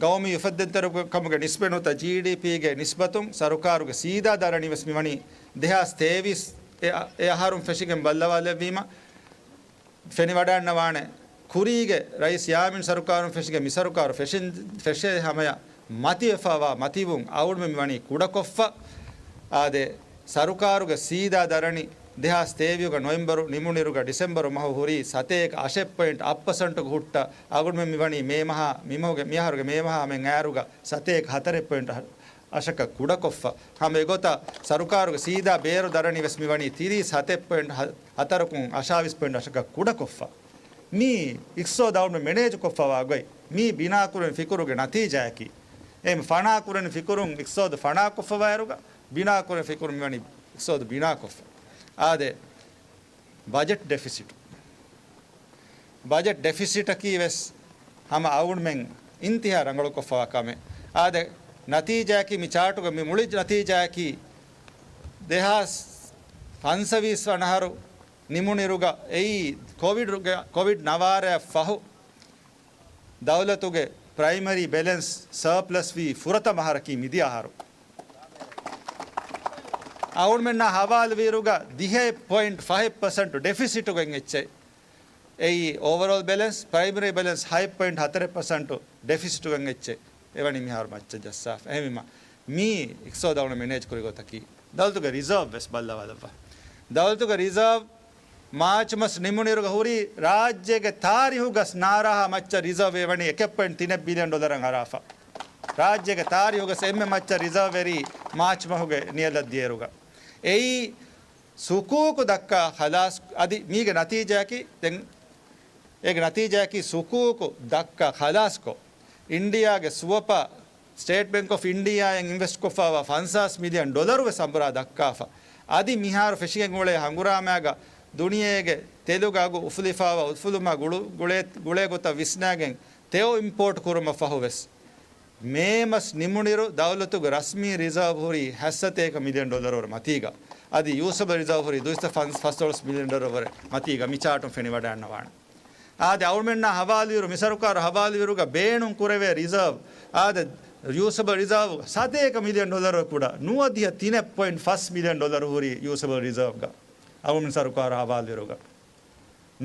ގައުމީ އުފެއްދެންތެރިކަމުގެ ނިސްބަތް ނުވަތަ ޖީޑީޕީގެ ނިސްބަތުން ސަރުކާރުގެ ސީދާ ދަރަނި ވެސް މިވަނީ ދެހާސް ތޭވީސް އެ، އެ އަހަރުން ފެށިގެން ބައްލަވާލެއްވީމަ، ފެނިވަޑައިންނަވާނެ. ކުރީގެ ރައީސް ޔާމީން ސަރުކާރުން ފެށިގެން މި ސަރުކާރު ފެށިން، ފެށޭ ހަމަޔަށް މަތިވެފަވާ މަތިވުން އަޅުމެން މިވަނީ ކުޑަކޮށްފަ. އާދެ، ސަރުކާރުގެ ސީދާ ދަރަނި ދެހާސް ތޭވީހުގެ ނޮވެމްބަރު ނިމުނިރުގަ ޑިސެމްބަރު މަހު ހުރީ ސަތޭކަ އަށެއް ޕޮއިންޓް އަށް ޕަސެންޓުގަ ހުއްޓަ އަޅުމެން މިވަނީ މޭ މަހާ، މިމަހުގެ، މިއަހަރުގެ މޭ މަހާ މެން އާއިރުގަ ސަތޭކަ ހަތަރެއް ޕޮއިންޓް އަށަކަށް ކުޑަކޮށްފަ. ހަމަ އެގޮތަށް ސަރުކާރުގެ ސީދާ ބޭރު ދަރަނި ވެސް މިވަނީ ތިރީސް ހަތެއް ޕޮއިންޓް ހަ، ހަތަރަކުން އަށާވީސް ޕޮއިންޓް އަށަކަށް ކުޑަކޮށްފަ. މީ އިޤްތިޞާދު އަޅުމެން މެނޭޖު ކޮށްފަވާ ގޮތް. މީ ބިނާކުރަން ފިކުރުގެ ނަތީޖާއަކީ. އެ ފަނާކުރަން ފިކުރުން އިޤްތިޞާދު ފަނާކޮށްފަވާއިރުގަ، ބިނާކުރަން ފިކުރުން މިވަނީ އިޤްތިޞާދު ބިނާކޮށްފަ. އާދެ، ބަޖެޓް ޑެފިސިޓު. ބަޖެޓް ޑެފިސިޓަކީ ވެސް ހަމަ އަޅުމެން އިންތިހާ ރަނގަޅުކޮށްފަވާ ކަމެއް. އާދެ، ނަތީޖާއަކީ މި ޗާޓުގެ މި މުޅި ނަތީޖާއަކީ ދެހާސް ފަންސަވީސް ވަނަ އަހަރު ނިމުނިރުގަ އެއީ ކޮވިޑްގެ، ކޮވިޑް ނަވާރައަށް ފަހު ދައުލަތުގެ ޕްރައިމަރީ ބެލެންސް ސަރޕްލަސް ވީ ފުރަތަމަ އަހަރަކީ މިދިޔަ އަހަރު. އަޅުމެންނާ ހަވާލުވިއިރުގަ ދިހައެއް ޕޮއިންޓް ފަހެއް ޕަސެންޓު ޑެފިސިޓުގެ އެއްޗެއް. އެއީ އޯވަރޯލް ބެލެންސް، ޕްރައިމަރީ ބެލެންސް ހައެއް ޕޮއިންޓް ހަތަރެއް ޕަސެންޓު ޑެފިސިޓުގެ އެއްޗެއް. އެވަނީ މިހާރު މައްޗަށް ޖައްސާފަ. އެހެންވީމަ، މީ އިޤްތިޞާދު އަޅުގަނޑު މެނޭޖް ކުރި ގޮތަކީ، ދައުލަތުގެ ރިޒާވް ވެސް ބައްލަވާލައްވާ. ދައުލަތުގެ ރިޒާވް މާޗް މަސް ނިމުނިރުގަ ހުރީ ރާއްޖޭގެ ތާރީހުގަސް ނާރާހާ މައްޗަށް ރިޒާވް ވެވަނީ އެކެއް ޕޮއިންޓް ތިނެއް ބިލިއަން ޑޮލަރަށް އަރާފަ. ރާއްޖޭގެ ތާރީހުގަސް އެންމެ މައްޗަށް ރިޒާވް ވެރީ މާޗް މަހުގެ ނިޔަލަށް ދިޔައިރުގަ. އެއީ ސުކޫކު ދައްކާ ޚަލާސް، އަދި މީގެ ނަތީޖާއަކީ، ދެން އޭގެ ނަތީޖާއަކީ ސުކޫކު ދައްކާ ޚަލާސްކޮށް، އިންޑިއާގެ ސުވަޕާ، ސްޓޭޓް ބޭންކް އޮފް އިންޑިއާއިން އިންވެސްޓް ކޮށްފައިވާ ފަންސާސް މިލިއަން ޑޮލަރު ވެސް އަނބުރާ ދައްކާފަ. އަދި މިހާރު ފެށިގެން އުޅޭ ހަނގުރާމައިގަ ދުނިޔޭގެ ތެލުގެ އަގު އުފުލިފައިވާ އުފުލުމާ ގުޅު، ގުޅޭ، ގުޅޭ ގޮތަށް ވިސްނާގެން ތެޔޮ އިމްޕޯޓް ކުރުމަށް ފަހު ވެސް، މޭ މަސް ނިމުނިރު ދައުލަތުގެ ރަސްމީ ރިޒާވް ހުރީ ހަތްސަތޭކަ މިލިއަން ޑޮލަރު ވަރެ މަތީގަ. އަދި ޔޫސަބަލް ރިޒާވް ހުރީ ދުއިސައްތަ ފަންސަސް ޑޮލަރު ވަރެ މަތީގަ މި ޗާޓުން ފެނިވަޑައިންނަވާނެ. އާދެ، އަޅުމެންނާ ހަވާލުވިއިރު، މި ސަރުކާރު ހަވާލުވިއިރުގަ ބޭނުން ކުރެވޭ ރިޒާވް، އާދެ، ޔޫސަބަލް ރިޒާވް ސަތޭކަ މިލިއަން ޑޮލަރު ކުޑަ، ނުވަދިހަ ތިނެއް ޕޮއިންޓް ފަސް މިލިއަން ޑޮލަރު ހުރީ ޔޫސަބަލް ރިޒާވްގަ. އަޅުމެން ސަރުކާރު ހަވާލުވިއިރުގަ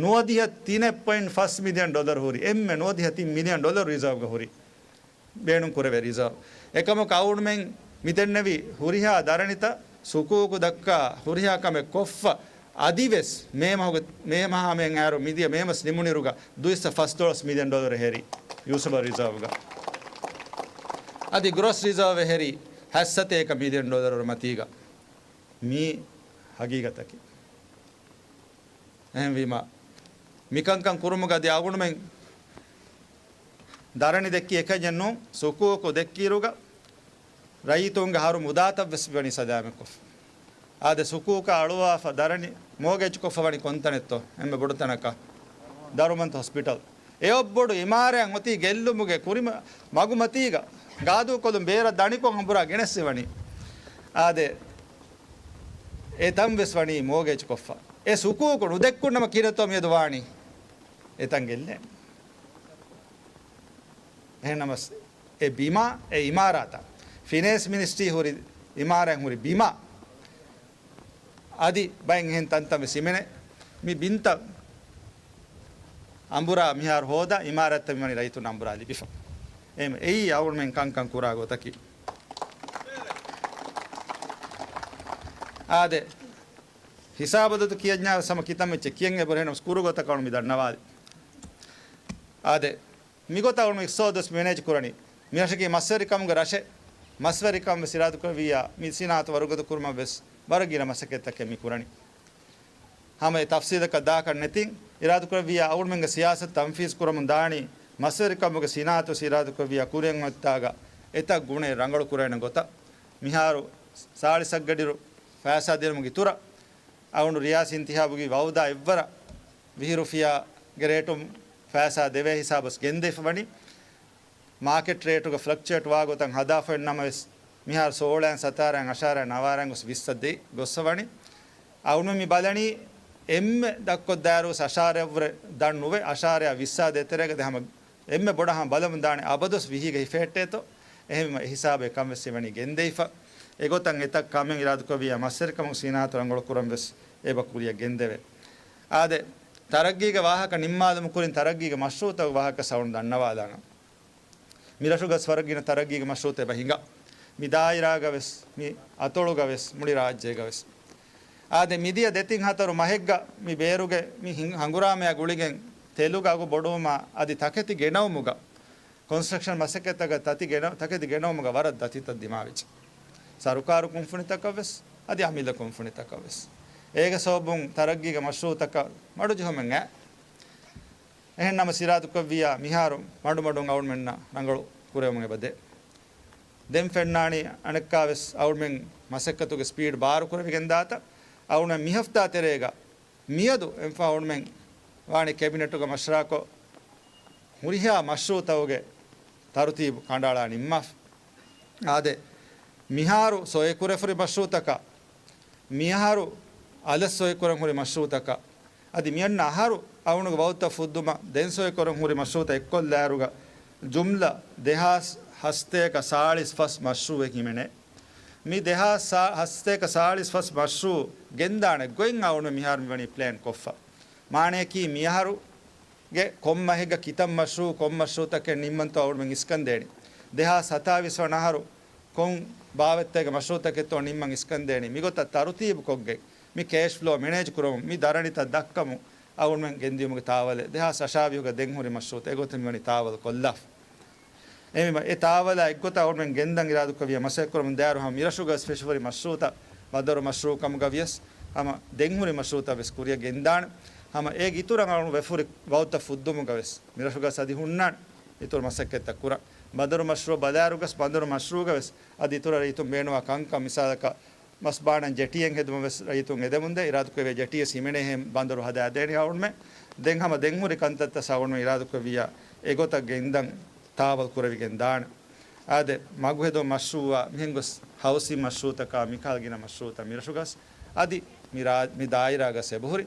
ނުވަދިހަ ތިނެއް ޕޮއިންޓް ފަސް މިލިއަން ޑޮލަރު ހުރީ، އެންމެ ނުވަދިހަ ތިން މިލިއަން ޑޮލަރު ރިޒާވްގަ ހުރީ. ބޭނުން ކުރެވޭ ރިޒާވް. އެކަމަކު އަޅުގަނޑުމެން މިދެންނެވި ހުރިހާ ދަރަނިތައް ސުކޫކު ދައްކާ ހުރިހާ ކަމެއް ކޮށްފަ އަދިވެސް މޭ މަހުގެ، މޭ މަހާ މެން އައިރު މިދިޔަ މޭ މަސް ނިމުނިރުގަ ދުއިސައްތަ ފަސް ދޮޅަސް މިލިއަން ޑޮލަރު ހެރި ޔޫސަބަލް ރިޒާވްގަ. އަދި ގްރޮސް ރިޒާވް ހެރި ހަތްސަތޭކަ މިލިއަން ޑޮލަރު މަތީގަ މީ ހަގީގަތަކީ. އެހެންވީމަ، މިކަންކަން ކުރުމުގަ އަދި އަޅުގަނޑުމެން ދަރަނި ދެއްކީ އެކަންޏެއް ނޫން، ސުކޫކު ދެއްކިއިރުގަ ރައްޔިތުންގެ އަހަރު މުދާތައްވެސް ވަނީ ސަލާމަތްކޮށްފަ. އާދެ، ސުކޫކަށް އަޅުވާފަ ދަރަނި މޯގޭޖް ކޮށްފަ ވަނީ ކޮންތަނެއްތޯ؟ އެންމެ ބޮޑު ތަނަކަށް ދަރުމަންތު ހޮސްޕިޓަލް. އެއޮއް ބޮޑު އިމާރާތް އޮތީ ގެއްލުމުގެ ކުރިމަ މަގުމަތީގަ، ގާދޫކޮލުން ބޭރަށް ދަނިކޮށް އަނބުރާ ގެނެސް ވަނީ. އާދެ، އެ ތަން ވެސް ވަނީ މޯގޭޖް ކޮށްފަ. އެ ސުކޫކު ނުދެއްކުންނަމަ ކިހިނެއްތޯ މިއަދު ވާނީ؟ އެ ތަން ގެއްލޭ. އެހެންނަމަސް އެ ބިމާ، އެ އިމާރާތަށް، ފިނޭންސް މިނިސްޓްރީ ހުރި އިމާރާތް ހުރި ބިމާ، އަދި ބައެއް އެހެން ތަންތަން ވެސް ހިމެނޭ. މި ބިންތައް އަނބުރާ މިހާރު ހޯދާ، އިމާރާތްތައް މިވަނީ ރައްޔިތުން އަނބުރާ ލިބިފަ. އެހެން އެއީ އަޅުގަނޑުމެން ކަންކަން ކުރާ ގޮތަކީ. އާދެ، ހިސާބު ދަތު ކިޔަންޏާ ވެސް ހަމަ ކިތަންމެ އެއްޗެއް ކިޔަން އެބަހުރޭ ނަމަ ކުރު ގޮތަކަށް އަޅުގަނޑު މި ދަންނަވާލި. އާދެ، މިގޮތަށް އަޅުގަނޑު އިޤްތިޞާދު ވެސް މެނޭޖް ކުރަނީ. މި ރަށަކީ މަސްވެރިކަމުގެ ރަށެއް. މަސްވެރިކަމުން ވެސް އިރާދަކުރެއްވިއްޔާ، މި ސިނާއަތު ވަރުގަދަ ކުރުމަށް ވެސް ވަރަށް ގިނަ މަސައްކަތްތަކެއް މި ކުރަނީ. ހަމަ އެ ތަފްސީލަކަށް ދާކަށް ނެތިން، އިރާދަކުރެއްވިއްޔާ އަޅުގަނޑުމެންގެ ސިޔާސަތު ތަންފީޒު ކުރަމުން ދާނީ، މަސްވެރިކަމުގެ ސިނާއަތު ވެސް އިރާދަކުރެއްވިއްޔާ ކުރިއަށް އޮތްތާގަ އެތައް ގުނައެއް ރަނގަޅު ކުރެވޭނެ ގޮތަށް. މިހާރު ސާޅީސްއަށްގަޑިއިރު ފައިސާ ދިނުމުގެ އިތުރަށް އަޅުގަނޑު ރިޔާސީ އިންތިހާބުގެ ވައުދާ އެއްވަރަށް ވިހި ރުފިޔާގެ ރޭޓުން ފައިސާ ދެވޭ ހިސާބަސް ގެންދެވިފަ ވަނީ. މާކެޓް ރޭޓުގަ ފްލަކްޗުއޭޓް ވާ ގޮތަށް ހަދާފައިން ނަމަވެސް، މިހާރު ސޯޅައިން ސަތާރައިން އަށާރައިން ނަވާރައިން ގޮސް ވިއްސަށް ދޭ ގޮއްސަ ވަނީ. އަޅުގަނޑު މި ބަލަނީ އެންމެ ދަށްކޮށްދާއިރު ވެސް އަށާރައަށްވުރެ ދަށް ނުވެ، އަށާރައާ ވިއްސާ ދޭތެރޭގަ ދެ ހަމަ އެންމެ ބޮޑަށް ހަމަ ބަލަމުން ދާނެ އަބަދުވެސް ވިހީގަ ހިފޭއްޓޭތޯ. އެހެންވީމަ އެ ހިސާބު އެކަން ވެސް ހިމެނީ ގެންދެވިފަ. އެގޮތަށް އެތައް ކަމެއް އިރާދަކުރެއްވިއްޔާ މަސްވެރިކަމުގެ ސިނާއަތު ރަނގަޅު ކުރަން ވެސް އެބަ ކުރިއަށް ގެންދެވޭ. އާދެ، ތަރައްގީގެ ވާހަކަ ނިންމާލުމުގެ ކުރިން ތަރައްގީގެ މަޝްރޫއުތަކުގެ ވާހަކަ އަޅުގަނޑު ދަންނަވާލާނަން. މިރަށުގަސް ވަރަށް ގިނަ ތަރައްގީގެ މަޝްރޫއުތައް އެބަ ހިނގާ. މި ދާއިރާގަ ވެސް، މި އަތޮޅުގަ ވެސް، މުޅި ރާއްޖޭގަ ވެސް. އާދެ، މިދިޔަ ދެތިން ހަތަރު މަހެއްގަ މި ބޭރުގެ މި ހިން-، ހަނގުރާމަޔާ ގުޅިގެން ތެލުގެ އަގު ބޮޑުވުމާ އަދި ތަކެތި ގެނައުމުގަ، ކޮންސްޓްރަކްޝަން މަސައްކަތްތަކަށް ތަތި ގެނަ-، ތަކެތި ގެނައުމުގަ ވަރަށް ދަތިތައް ދިމާވެއްޖެ. ސަރުކާރު ކުންފުނިތަކަށް ވެސް، އަދި އަމިއްލަ ކުންފުނިތަކަށް ވެސް. އޭގެ ސަބަބުން ތަރައްގީގެ މަޝްރޫއުތަކަށް މަޑުޖެހުމެއް އައި. އެހެން ނަމަ އިރާދަކުރެއްވިއްޔާ މިހާރު މަޑުމަޑުން އަޅުގަނޑުމެންނަށް ރަނގަޅު ކުރެވުމެއް އެބަދޭ. ދެން ފެންނާނީ އަނެއްކާވެސް އަޅުމެން މަސައްކަތުގެ ސްޕީޑް ބާރު ކުރެވިގެން ދާތަ، އަޅުމެން މި ހަފްތާ ތެރޭގަ މިއަދު އެންފާ އަޅުމެން ވާނީ ކެބިނެޓުގަ މަޝްރާކޮށް ހުރިހާ މަޝްރޫއުތަކުގެ ތަރުތީބު ކަނޑައަޅާ ނިންމާފަ. އާދެ، މިހާރު ސޮއިކުރެފުރި މަޝްރޫއުތަކާ، މިއަހަރު އަލަށް ސޮއިކުރަން ހުރި މަޝްރޫއުތަކާ، އަދި މިއަންނަ އަހަރު އަޅުގަނޑުގެ ވައުދުތައް ފުއްދުމަށް ދެން ސޮއިކުރަން ހުރި މަޝްރޫއުތައް އެއްކޮށްލާއިރުގަ، ޖުމްލަ ދެހާސް ހަސަތޭކަ ސާޅީސް ފަސް މަޝްރޫއެއް ހިމެނޭ. މި ދެހާސް ހަސަތޭކަ ސާޅީސް ފަސް މަޝްރޫއު ގެންދާނެ ގޮތް އަޅުގަނޑު މިހާރު މިވަނީ ޕްލޭން ކޮށްފަ. މާނަޔަކީ މިއަހަރު ގެ ކޮން މަހެއްގަ ކިތައް މަޝްރޫއު، ކޮން މަޝްރޫއުތަކެއް ނިންމަންތޯ އަޅުމެން އިސްކަންދޭނީ. ދެހާސް ހަތާވީސް ވަނަ އަހަރު ކޮން ބާވަތްތަކެއްގެ މަޝްރޫއުތަކެއްތޯ ނިންމަން އިސްކަންދޭނީ. މިގޮތަށް ތަރުތީބުކޮށްގެން މި ކޭޝް ފްލޯ މެނޭޖް ކުރަމުން މި ދަރަނިތައް ދައްކަމުން އަޅުމެން ގެންދިޔުމުގެ ތާވަލެއް. ދެހާސް އަށާވީހުގަ ދެން ހުރި މަޝްރޫއުތައް އެގޮތަށް މިވަނީ ތާވަލު ކޮށްލާފަ. އެހެންވީމަ، އެ ތާވަލާ އެއްގޮތަށް އަޅުމެން ގެންދަން އިރާދަކުރެއްވިއްޔާ މަސައްކަތްކުރަމުން ދާއިރު ހަމަ މިރަށުގަސް ފެށިފަހުރި މަޝްރޫއުތައް ބަނދަރު މަޝްރޫއު ކަމުގަ ވިޔަސް ހަމަ ދެންހުރި މަޝްރޫއުތައް ވެސް ކުރިއަށް ގެންދާނެ. ހަމަ އޭގެ އިތުރަށް އަޅުގަނޑު ވެފުރި ވައުދުތައް ފުއްދުމުގަ ވެސް މިރަށުގަސް އަދި ހުންނާނެ އިތުރު މަސައްކަތްތައް ކުރަން. ބަނދަރު މަޝްރޫއު ބަލާއިރުގަސް ބަނދަރު މަޝްރޫއުގަ ވެސް އަދި އިތުރަށް ރައްޔިތުން ބޭނުންވާ ކަންކަން، މިސާލަކަށް މަސްބާނަން ޖެޓީއެއް ހެދުމަށް ވެސް ރައްޔިތުން އެދެމުންދޭ. އިރާދަކުރެއްވިއްޔާ ޖެޓީ ވެސް ހިމެނޭހެން ބަނދަރު ހަދާދޭނީ އަޅުމެން. ދެން ހަމަ ދެންހުރި ކަންތައްތައް އަޅުމެން އިރާދަކުރެއްވިއްޔާ އެގޮތަށް ގެންދަން ތާވަލް ކުރެވިގެން ދާނެ. އާދެ، މަގުހެދުން މަޝްރޫއާ މިހެން ގޮސް ހައުސިން މަޝްރޫއުތަކާ މިކަހަލަ ގިނަ މަޝްރޫއުތައް މިރަށުގަސް އަދި މި ރާ-، މި ދާއިރާގަސް އެބަހުރި.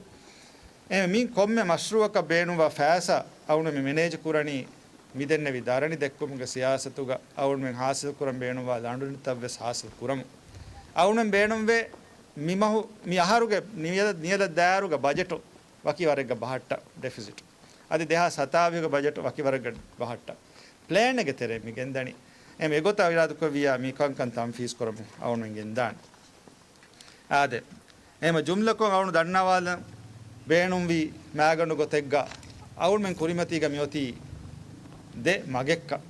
އެ މި ކޮންމެ މަޝްރޫއަކަށް ބޭނުންވާ ފައިސާ އަޅުމެން މެނޭޖް ކުރަނީ މިދެންނެވި ދަރަނި ދެއްކުމުގެ ސިޔާސަތުގަ އަޅުމެން ހާސިލް ކުރަން ބޭނުންވާ ލަނޑުންތައް ވެސް ހާސިލް ކުރަމު. އަޅުމެން ބޭނުންވޭ މި މަހު، މި އަހަރުގެ ނިޔަލަ-، ނިޔަލަށް ދާއިރުގަ ބަޖެޓު ވަކި ވަރެއްގަ ބަހައްޓަ ޑެފިސިޓް. އަދި ދެހާސް ހަތާވީހުގެ ބަޖެޓު ވަކި ވަރެއްގަ ބަހައްޓަ. ޕްލޭނެއްގެ ތެރެއިން މި ގެންދަނީ. އެހެން އެގޮތަށް އިރާދަކުރެއްވިއްޔާ މި ކަންކަން ތަންފީޒު ކުރަމުން އަޅުގަނޑުމެން ގެންދާނެ. އާދެ، އެހެން ޖުމްލަކޮށް އަޅުގަނޑު ދަންނަވާލަން ބޭނުންވި މާގަނޑު ގޮތެއްގަ އަޅުގަނޑުމެން ކުރިމަތީގަ މިއޮތީ ދެ މަގެއްކަން.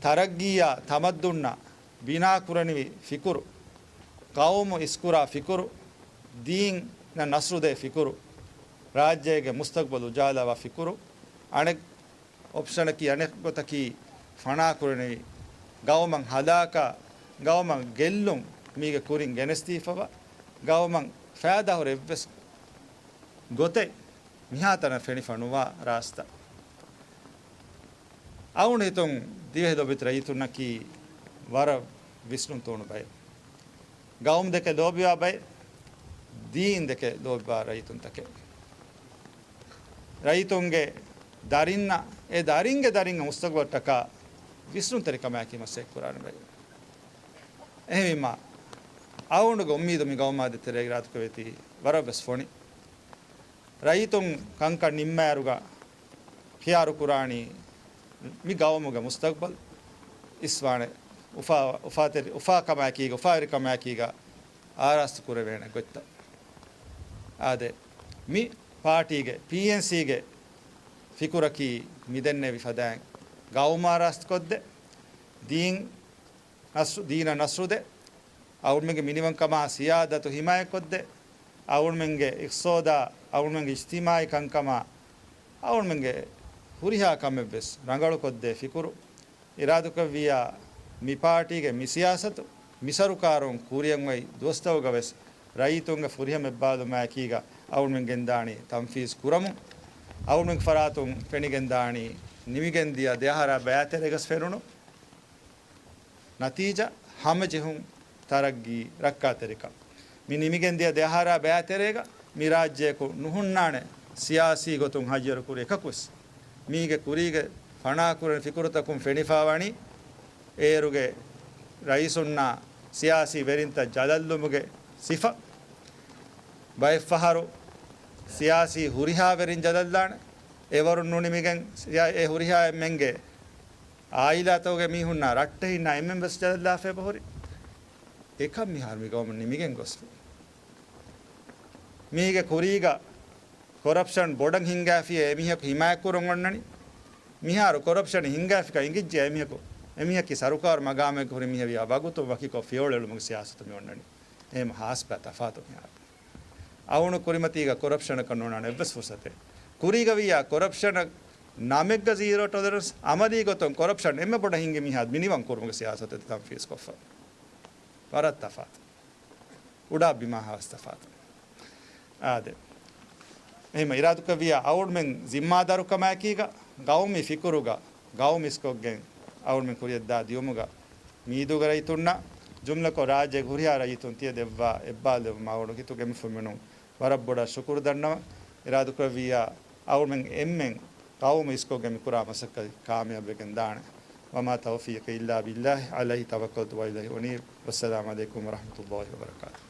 ތަރައްގީއާ ތަމައްދުންނަށް ބިނާކުރަނިވި ފިކުރު، ޤައުމު އިސްކުރާ ފިކުރު، ދީނަށް ނަޞްރުދޭ ފިކުރު، ރާއްޖޭގެ މުސްތަޤްބަލް އުޖާލާވާ ފިކުރު، އަނެއް އޮޕްޝަނަކީ، އަނެއް ގޮތަކީ ފަނާކުރަނިވި، ގައުމަށް ހަލާކާ، ގައުމަށް ގެއްލުން މީގެ ކުރިން ގެނެސްދީފަވާ، ގައުމަށް ފައިދާހުރި އެއްވެސް ގޮތެއް މިހާތަނަށް ފެނިފަ ނުވާ ރާސްތާ. އަޅުގަނޑު ހިތުން ދިވެހި ލޯބިވެތި ރައްޔިތުންނަކީ ވަރަށް ވިސްނުންތޫނު ބައެއް. ގައުމު ދެކެ ލޯބިވާ ބައެއް، ދީން ދެކެ ލޯބިވާ ރައްޔިތުންތަކެއް. ރައްޔިތުންގެ ދަރިންނަށް، އެ ދަރިންގެ ދަރިންގެ މުސްތަޤްބަލަށްޓަކާ ވިސްނުންތެރިކަމާއެކީ މަސައްކަތް ކުރާނެ ބައެއް. އެހެންވީމާ، އަޅުގަނޑުގެ އުއްމީދު މި ގައުމާ ދޭތެރޭ އިރާދަކުރެއްވިއްޔާ ވަރަށް ވެސް ފޮނި. ރައްޔިތުން ކަންކަން ނިންމާއިރުގަ ޚިޔާރު ކުރާނީ މި ގައުމުގެ މުސްތަޤްބަލް އިސްވާނެ އުފާ، އުފާތެރި، އުފާކަމާއެކީގަ، އުފާވެރިކަމާއެކީގަ އާރާސްތު ކުރެވޭނެ ގޮތްތައް. އާދެ، މި ޕާޓީގެ، ޕީއެންސީގެ ފިކުރަކީ މި ދެންނެވި ފަދައިން ގައުމު އާރާސްތުކޮށްދޭ، ދީން ނަޞްރު، ދީނަށް ނަޞްރުދޭ، އަޅުގަނޑުމެންގެ މިނިވަންކަމާ ސިޔާދަތު ހިމާޔަތްކޮށްދޭ، އަޅުގަނޑުމެންގެ އިޤްތިޞާދާ، އަޅުގަނޑުމެންގެ އިޖްތިމާޢީ ކަންކަމާ، އަޅުގަނޑުމެންގެ ހުރިހާ ކަމެއްވެސް ރަނގަޅުކޮށްދޭ ފިކުރު، އިރާދަކުރެއްވިއްޔާ މި ޕާޓީގެ މި ސިޔާސަތު، މި ސަރުކާރުން ކުރިއަށް އޮތް ދުވަސްތަކުގަ ވެސް ރައްޔިތުންގެ ފުރިހަމަ އެއްބާރުލުމާއެކީގަ އަޅުގަނޑުމެން ގެންދާނީ ތަންފީޒު ކުރަމުން. އަޅުގަނޑުމެންގެ ފަރާތުން ފެނިގެންދާނީ ނިމިގެންދިޔަ ދެއަހަރާ ބަޔާތެރޭގަސް ފެނުނު ނަތީޖާ ހަމަޖެހުން، ތަރައްގީ، ރައްކާތެރިކަން. މި ނިމިގެންދިޔަ ދެއަހަރާ ބަޔާތެރޭގަ މި ރާއްޖެއަކު ނުހުންނާނެ ސިޔާސީ ގޮތުން ހައްޔަރުކުރި އެކަކުވެސް. މީގެ ކުރީގެ ފަނާކުރަނި ފިކުރުތަކުން ފެނިފަވަނީ އޭރުގެ ރައީސުންނާ ސިޔާސީ ވެރިންތައް ޖަލަށްލުމުގެ ސިފަ. ބައެއްފަހަރު ސިޔާސީ ހުރިހާ ވެރިން ޖަލަށްލާނެ. އެވަރުން ނުނިމިގެން ސިޔާ، އެ ހުރިހާ އެންމެންގެ އާއިލާތަކުގެ މީހުންނާ ރައްޓެހިންނާ އެންމެން ވެސް ޖަލަށްލާފައި އެބަހުރި. އެކަން މިހާރު މި ގައުމުން ނިމިގެން ގޮސްފި. މީގެ ކުރީގަ ކޮރަޕްޝަން ބޮޑަށް ހިންގާފިއޭ އެމީހަކު ހިމާޔަތްކުރަން އޮންނަނީ. މިހާރު ކޮރަޕްޝަން ހިންގާފިކަން އިނގިއްޖެ އެމީހަކު، އެމީހަކީ ސަރުކާރު މަގާމެއްގަ ހުރި މީހެއް ވިޔާ ވަގުތުން ވަކިކޮށް ފިޔަވަޅު އެޅުމުގެ ސިޔާސަތު މި އޮންނަނީ. އެހެން ހާސް ބައި ތަފާތު މިހާރު. އަޅުގަނޑު ކުރިމަތީގަ ކޮރަޕްޝަނަކަށް ނޯންނާނެ އެއްވެސް ފުރުސަތެއް. ކުރީގަ ވިއްޔާ ކޮރަޕްޝަނަށް ނަމެއްގަ ޒީރޯ ޓޮލަރެންސް، އަމަލީ ގޮތުން ކޮރަޕްޝަން އެންމެ ބޮޑަށް ހިންގި މީހާ މިނިވަން ކުރުމުގެ ސިޔާސަތެއް ތަންފީޒުކޮށްފަ. ވަރަށް ތަފާތު. އުޑާ ބިމާ ހާސް ތަފާތު. އާދެ، އެހެން އިރާދަކުރެއްވިއްޔާ އަޅުގަނޑުމެން ޒިންމާދާރުކަމާއެކީގަ، ގައުމީ ފިކުރުގަ، ގައުމު އިސްކޮށްގެން އަޅުގަނޑުމެން ކުރިއަށްދާ ދިޔުމުގަ، މީދޫގެ ރައްޔިތުންނަށް ޖުމްލަކޮށް ރާއްޖޭގެ ހުރިހާ ރައްޔިތުން ތިޔަ ދެއްވާ އެއްބާރުލުމަށް އަޅުގަނޑު ހިތުގެ މި ފުމިނުން ވަރަށް ބޮޑަށް ޝުކުރު ދަންނަވަން. އިރާދަކުރެއްވިއްޔާ އަޅުގަނޑުމެން އެންމެން ގައުމު އިސްކޮށްގެން މި ކުރާ މަސައްކަތް ކާމިޔާބުވެގެން ދާނެ. وما توفيقي إلا بالله عليه توكلت وإليه أنيب. والسلام عليكم ورحمة الله وبركاته.